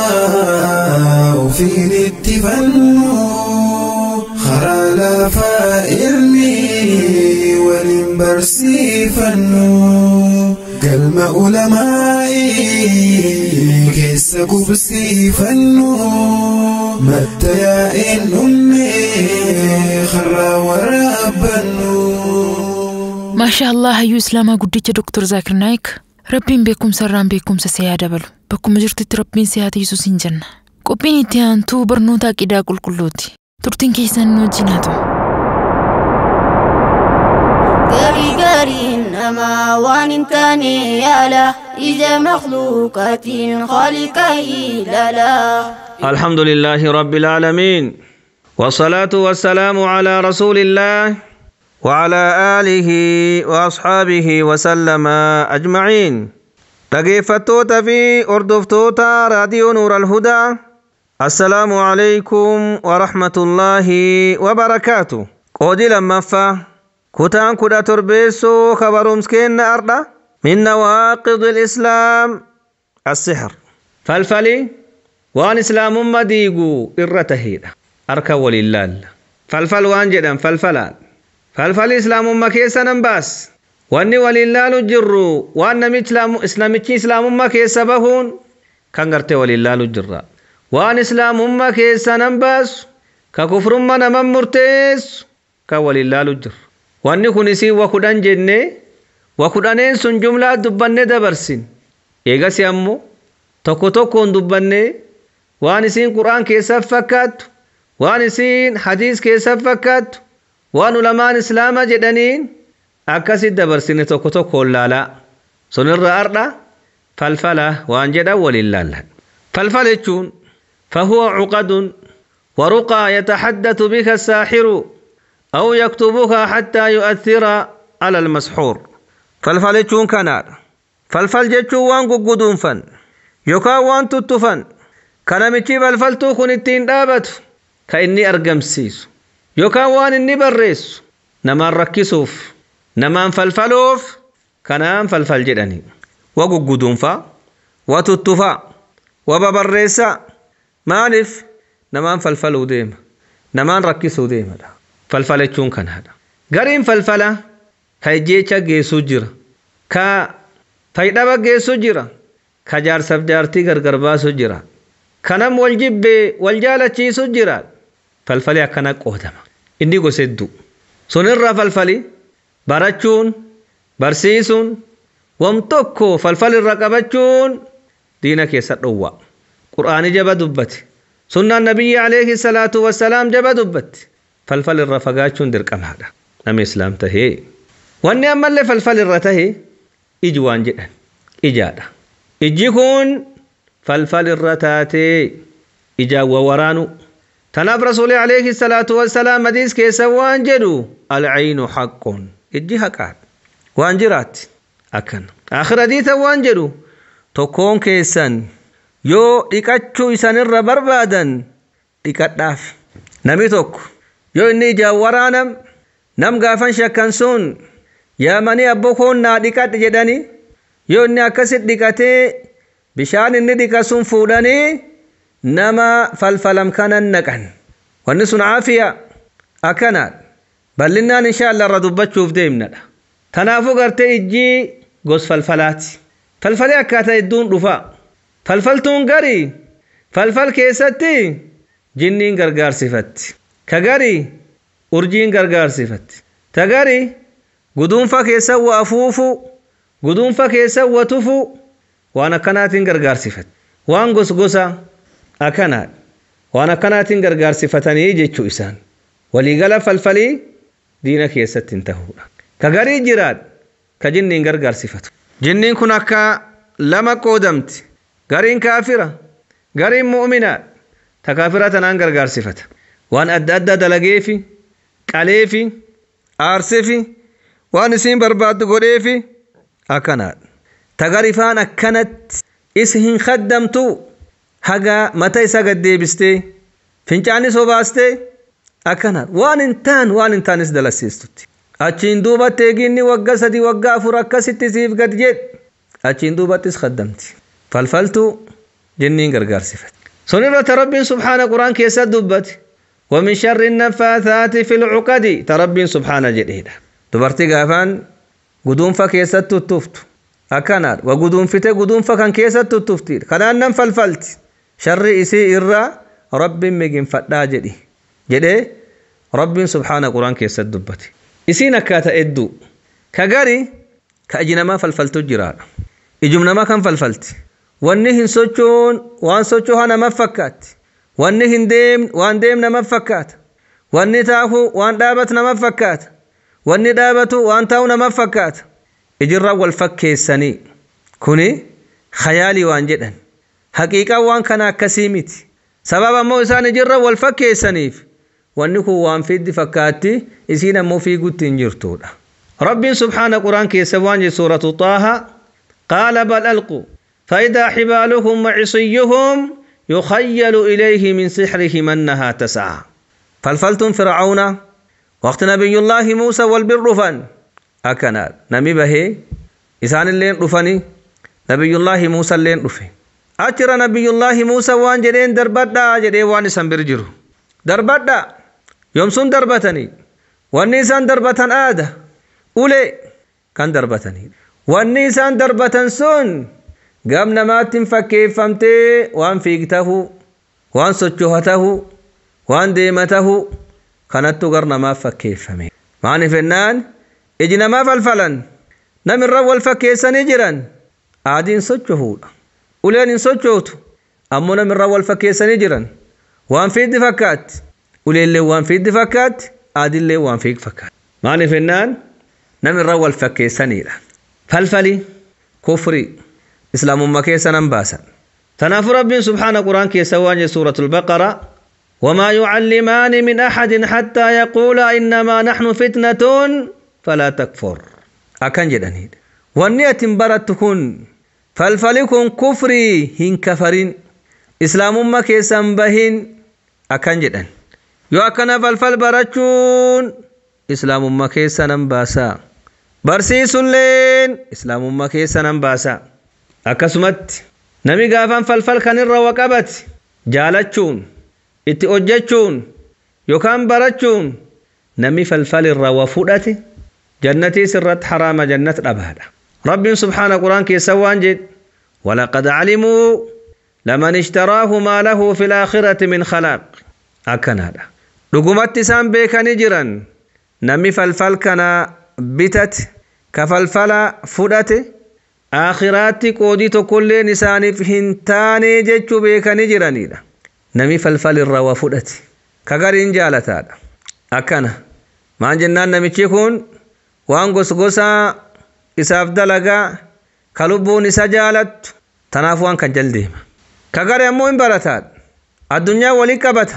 jajjabaa ofiin itti fannu karaa lafaa ilmi waliin barsiifannu galma ulamaa'ii keessa qubsiifannu madda yaa'een dhumne karaa waraabbannu. Maasha Allah hayyuu Islaamaa guddicha Dr. Zaakir Naayik Rabbiin beekumsa irraan beekumsa si haa dabalu. Bakkuma jirtutti Rabbiin si haa tiisu siin jenna. Qophiin itti aantuu barnoota aqidaa qulqulluuti. Turtiin keessan nu wajjin haa ta'u. Gaarii gaariin namaa waan hin taane yaala ija makhluuqaatiin khaliqa ilaala. الحمد لله رب العالمين والصلاة والسلام على رسول الله وعلى آله وأصحابه وسلم أجمعين. dhaggeeffattoota fi hordoftoota raadiyoo Nuur al-Hudaa, السلام عليكم ورحمة الله وبركاته. Qoodii lammaffaa kutaan 17 kabarumskeenna ardha من نواقض الإسلام السحر. falfali waan islaamummaa diiguu irra taheedha. Harka waliin laalla. Falfal waan jedhan falfalaan. Falfali islaamummaa keessa nan baas. Wanni waliin laalu jirru waan namichi islaamummaa keessa bahuun kan gartee waliin laalu jirra. Waan islaamummaa keessa nan baasu ka kufrummaa naman murteessu kan waliin laalu jirra. Wanni kun isii wa 10 jennee Wa kudhaneen sun jumlaa dubbanne dabarsin. Eegasi ammoo tokko tokkoon dubbanne waan isiin Qur'aan keessatti fakkaattu, waan isiin hadiis keessatti fakkaattu, waan ulamaan Islaamaa jedhaniin akkasitti dabarsine tokko tokkoon laalaa. Sunirra ardha falfala waan jedhan waliin laallan. Falfala jechuun fahuwa cuqadun ورقى يتحدث بك الساحر أو يكتبها حتى يؤثر على المسحور. فالفل جتون كنار فالفل جتون وان قدون فن يكا وان تتفن كنمتي فالفلتو كن التين دابت كإني أرقم سيس يكا وان إني بريس نما ركسوف نما فالفلوف كنام فالفل جدني وقدون فا وتتفا وببريسا مالف namaan falfaluu deema namaan rakkisuu deemadha. Falfala jechuun kanaadha. Gariin falfala ka ijjeecha geessuu jira, ka fayyadama geessuu jira, ka jaarsaaf jaartii gargar baasuu jira, ka nam wal jibbee wal jaalachiisuu jira. Falfali akkana qoodama. Inni gosa hedduu. Sunirraa falfali barachuun barsiisuun wam tokko falfalirra qabachuun diina keessa dhowwa. Qur'aani jaba dubbate. Sunnaan nabiyyi alayhi salaatu wassalaam jaba dubbatti. Falfal irra fagaachuun dirqamaadha. Namni islaam tahee. Wanni ammallee falfal irra tahee iji waan jedhan ijaadha. Ijji kun falfal irra taatee ijaan waraanu. Tanaaf rasuulli alayhi salaatu wassalaam hadiis keessa waan jedhu alcaynu haqqun ijji haqaadha. Waan jiraatti akkana. Aakhira hadiisa waan jedhu tokkoon keessan yoo dhiqachuu isanirra barbaadan dhiqadhaaf. Namni tokko yoo inni ijaan waraanam nam gaafan shakkan sun yaamanii abboo koon naa dhiqadhe jedhanii yoo inni akkasit dhiqatee bishaan inni dhiqa sun fuudhanii nama falfalam kanan naqan. Wanni sun caafiya akkanaadha. Bal'innaan insha Allah irra dubbachuuf deemnadha. Kanaafuu gartee ijji gos falfalaati. Falfalee akkaataa hedduun dhufaa. Falfaltuun garii falfal keessatti jinniin gargaarsifatti. Ka garii urjiin gargaarsifatti. Ta garii guduunfa keessa wa afuufu, guduunfa keessa wa tufu waan akkanaatiin gargaarsifatti. Waan gosgosa akkanaadha. Waan akkanaatiin gargaarsifatanii jechuu isaan. Waliigala falfalii diina keessatti hin ta'uudha. Ka garii jiraadha ka jinniin gargaarsifatu. Jinniin kun akka lama qoodamti. Gariin kaafira, gariin mu'minaadha. Ta kaafira tanaan gargaarsifata. Waan adda addaa dalageefi, qaleefi, aarseefi, waan isiin barbaaddu godheefi akkanaadha. Ta garifaan akkanatti is hin khaddamtu haga mata isaa gad deebistee fincaanis obaastee akkanaadha. Waan hin taan waan hin taanis dalasiistutti. Achiin duubatti eeginni waggaa 3 waggaa 4 akkasitti siif gad jedhe achiin duubattis khaddamti. Falfaltu jinniin gargaarsifate. Sunirra Rabbiin subhaana Qur'aan keessa dubbate. ومن شر النفاثات في العقد تربين سبحانه جديدة. Dubartii gaafaan guduunfa keessatti tuttuftu akkanaadha. Wa guduunfite guduunfa kan keessatti tuttufti. Kanaan nan falfalti. Sharri isii irraa Rabbiin miginfadhaa jedhi jedhee Rabbiin subhaana Qur'aan keessatti dubbate. Isiin akkaataa hedduu. Ka gari ka iji namaa falfaltu jiraadha. Ijum namaa kan falfalti. Wanni hin sochoon waan socho'aa nama fakkaatti. Wanni hin deemne waan deemne nama fakkaata. Wanni taa'u waan dhaabatu nama fakkaata. Wanni dhaabatu waan taa'u nama fakkaata. Ijirraa wal fakkeessanii kuni khayaalii waan jedhan. Haqiiqaan waan kana akkasii miti. Sababa ammoo isaan ijirra wal fakkeessaniif wanni kun waan fiddi fakkaatti isiin ammoo fiigutti hin jirtudha. Rabbiin subhaana Qur'aan keessa waan jedhu suuratu Xaaha qaala bal alqu فإذا حبالهم وعصيهم يخيل إليه من سحرهم أنها تسعى. فالفلتم فرعون وقت نبي الله موسى والبر فن أكنا نمي به إسان اللين رفني نبي الله موسى اللين رفي أترى نبي الله موسى وان جرين دربتا جرين وان سنبرجرو دربتا يوم سن دربتني والنيسان دربتن آده أولي كان دربتني والنيسان دربتن سن قام نماتن فكيفمتي وان فيقته وان سجهته وان ديمته كانت تقرن ما فكيفمي معني فنان اجنا ما فلفلن Namirra wal fakkeessanii jiran aadiin sochohuudha. Uleen hin sochootu ammoo namirra wal fakkeessanii jiran. Waan fiiddi fakkaatti. Uleellee waan fiiddi fakkaatti. Aadiillee waan fiig fakkaatti. Maaliif jennaan namirra wal fakkeessaniidha. Falfali kufri islaamummaa keessa nan baasan. Kanaafuu Rabbiin subhaana Quraan keessa waan jedhe suuratul Baqara. وما يعلمان من أحد حتى يقولا إنما نحن فتنة فلا تكفر أكن جدني والنية برتكن فالفلكن كفري هن كفرين إسلام ما كيسن بهن أكن جدن يو أكن فالفل برتشون إسلام ما كيسن باسا برسيس لين إسلام ما كيسن باسا أكسمت نمي غافن فالفل كان الروكبت جالتشون itti hojjechuun yookaan barachuun namni falfal irraa waa fudhate jannatiis irratti haraama jannat dhabaadha. Rabbiin subhaana Quraan keessa waan jedhe walaqad calimuu laman ishtaraahu maa lahu fil aakhirati min khalaaq akkanaadha. Dhugumatti isaan beekanii jiran namni falfal kana bitate ka falfala fudhate aakhiraatti qoodii tokkolleen isaaniif hin taane jechuu beekanii jiranidha. Nami falfal irraa waa fudhate ka gariin jaalataadha. Akkana maan jennaan namichi kun waan gosgosaa isaaf dalagaa ka lubbuun isa jaalattu tanaaf waan kan jaldeema. Ka gari ammoo hin barataadha. Addunyaa walii qabata.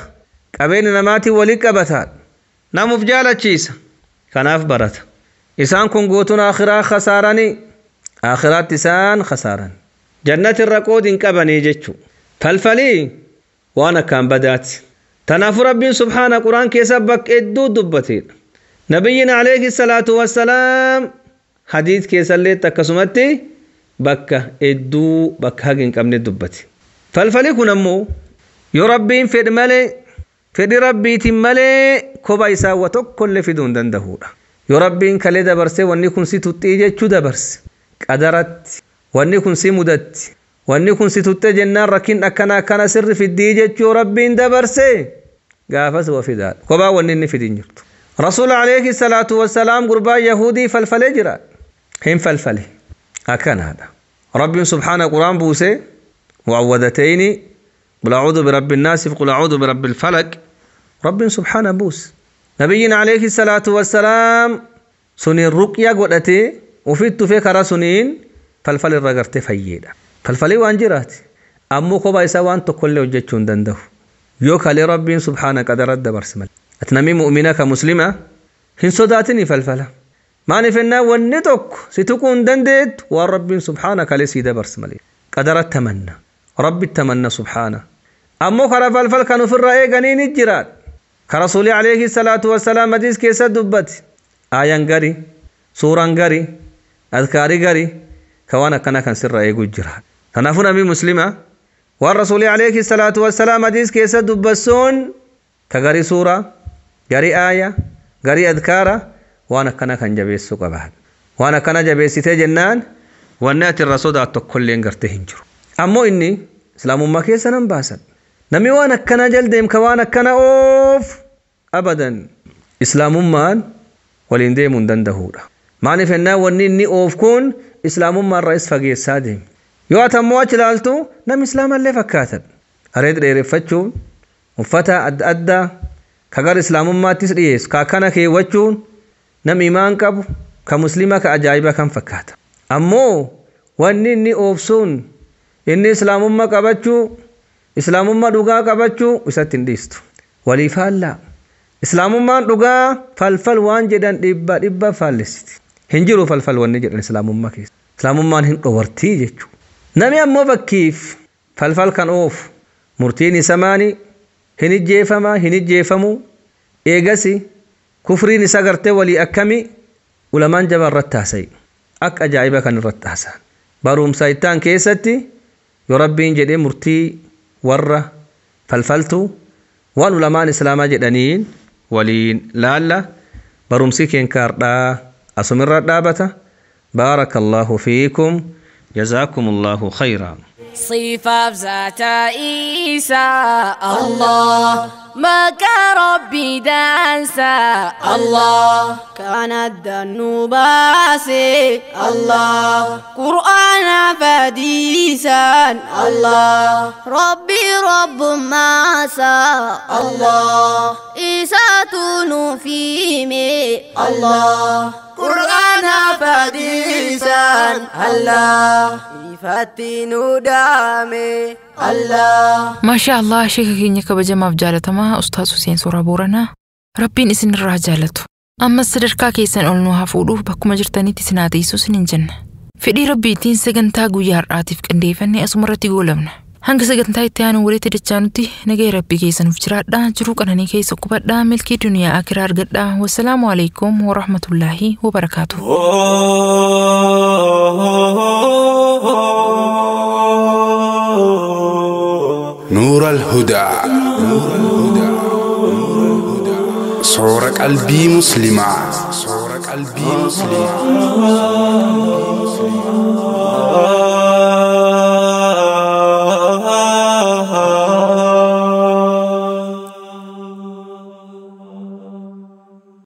Qabeenya namaatiin walii qabataadha. Namuuf jaalachiisa. Kanaaf barata. Isaan kun guutuun akhiraa khasaaranii akhiraatti isaan khasaaran. Jannati irra qoodi hin qabanii jechuudha. Falfalii waan akkaan badaati. Kanaafuu Rabbiin subhaana Quraan keessa bakka hedduu dubbateedha. Nabiyyiin alayhi salaatu wassalaam hadiis keessallee akkasumatti bakka hedduu bakka haga hin qabne dubbate. Falfali kun ammoo yoo Rabbiin fedhe malee fedhi Rabbiitiin malee kophaa isaa waa tokkollee fiduu hin danda'uudha. Yoo Rabbiin kalee dabarsee wanni kun si tuxxii jechuu dabarse qadaratti wanni kun si mudatti wanni kun si tuxxee jennaan rakkin akkana akkana sirri fiddii jechuu Rabbiin dabarse gaafas waa fidaadha. Kophaa wanni inni fidin jirtu. Rasuula alayhi salaatu wassalaam gurbaa Yahudii falfalee jira. Hin falfale. Akkanaadha. Rabbiin subhaana Quraan buusee mu'awwadatayni qul a'uudhu birabbi nnaasi qul a'uudhu birabbi falaq Rabbiin subhaana buuse. Nabiyyiin alayhi salaatu wassalaam suniin ruqyaa godhatee ofitti dhufee karaa suniin falfal irra gartee fayyeedha. Falfalii waan jiraati. Ammoo kophaa isaa waan tokkollee hojjechuu hin danda'u. Yoo kalee Rabbiin subhaana qadara dabarse malee. Ati namni mu'mina ka muslima hin sodaatini falfala. Maaliif jennaan wanni tokko si tuquu hin dandeettu waan Rabbiin subhaana kalee sii dabarse malee. Qadara tamanna. Rabbi tamanna subhaana. Ammoo karaa falfal kan ofirraa eeganii ni jiraadha. Ka Rasuulii alayhi salaatu wassalaam hadiis keessa dubbate. Aayaan gari, suuraan gari, adkaarii gari ka waan akkana kan sirraa eeguu jira. Kanaafuu namni muslima waan Rasuulii alayhi salaatu wassalaam hadiis keessa dubbasuun ka garii suuraa, garii aaya, garii adkaara waan akkana kan jabeessuu qaba. Waan akkana jabeessitee jennaan wanni ati irraa sodaattu tokkolleen gartee hin jiru. Ammoo inni islaamummaa keessa nan baasan. Namni waan akkana jaldeemka waan akkana oof abadan islaamummaan waliin deemuu hin danda'uudha. Maaliif jennaan wanni inni oof kun islaamummaa irraa is fageessaa deema. Yoo ati ammoo achi ilaaltu namni islaamallee fakkaatan. Areeda dheereffachuun uffata adda addaa ka gara islaamummaattis dhiyeessu ka akkana keewwachuun nama imaan qabu ka muslima ka ajaa'iba kan fakkaata. Ammoo wanni inni oofsuun inni islaamummaa qabachuu islaamummaa dhugaa qabachuu isatti hin dhiistu. Walii faallaa. Islaamummaan dhugaa falfal waan jedhan dhibba dhibba faallessiti. Hin jiru falfal wanni jedhan islaamummaa keessa. Islaamummaan hin dhowartii jechuudha. Namni ammoo bakkiif falfal kan oofu murtiin isa maani hin ijjeefamaa hin ijjeefamuu eegasi kufriin isa gartee walii akkami ulamaan jabaa irratti haasa'i. Akka ajaa'iba kan irratti haasa'an. Barumsa ittaan keessatti yoo Rabbiin jedhee murtii warra falfaltu waan ulamaan islaamaa jedhaniin waliin laalla barumsi keenkaardhaa asumirra dhaabata. Baarakallahu fiikum. جزاكم الله خيرا. صفة ذات إيسى الله ما ربي دانسا الله كان الذنوباسي الله قرآن فديسا الله ربي رب ما سا الله إيسا فيمي الله قرآن فديسا الله إفتنو دامي الله Maashaa Allah sheeka keenya kabajamaaf jaalatamaa Ustaaz Huseen Suuraa Booranaa Rabbiin isin irraa jaalatu. Ammas sadarkaa keessan ol nu haa fuudhuuf bakkuma jirtanitti isin haa teessu isiniin jenna. Fedhii Rabbiitiin sagantaa guyyaa har'aatiif qindeeffannee asuma irratti goolabna. Hanga sagantaa itti aanu walitti dachaanutti nagaya Rabbii keessa nuuf jiraadhaa jiruu qananii keessa qubadhaa milkii duniyaa akiraa argadhaa. Wassalaamu alaikum warahmatullaahi wabarakaatuh. نور الهدى صور قلبي مسلمة صور قلبي مسلمة.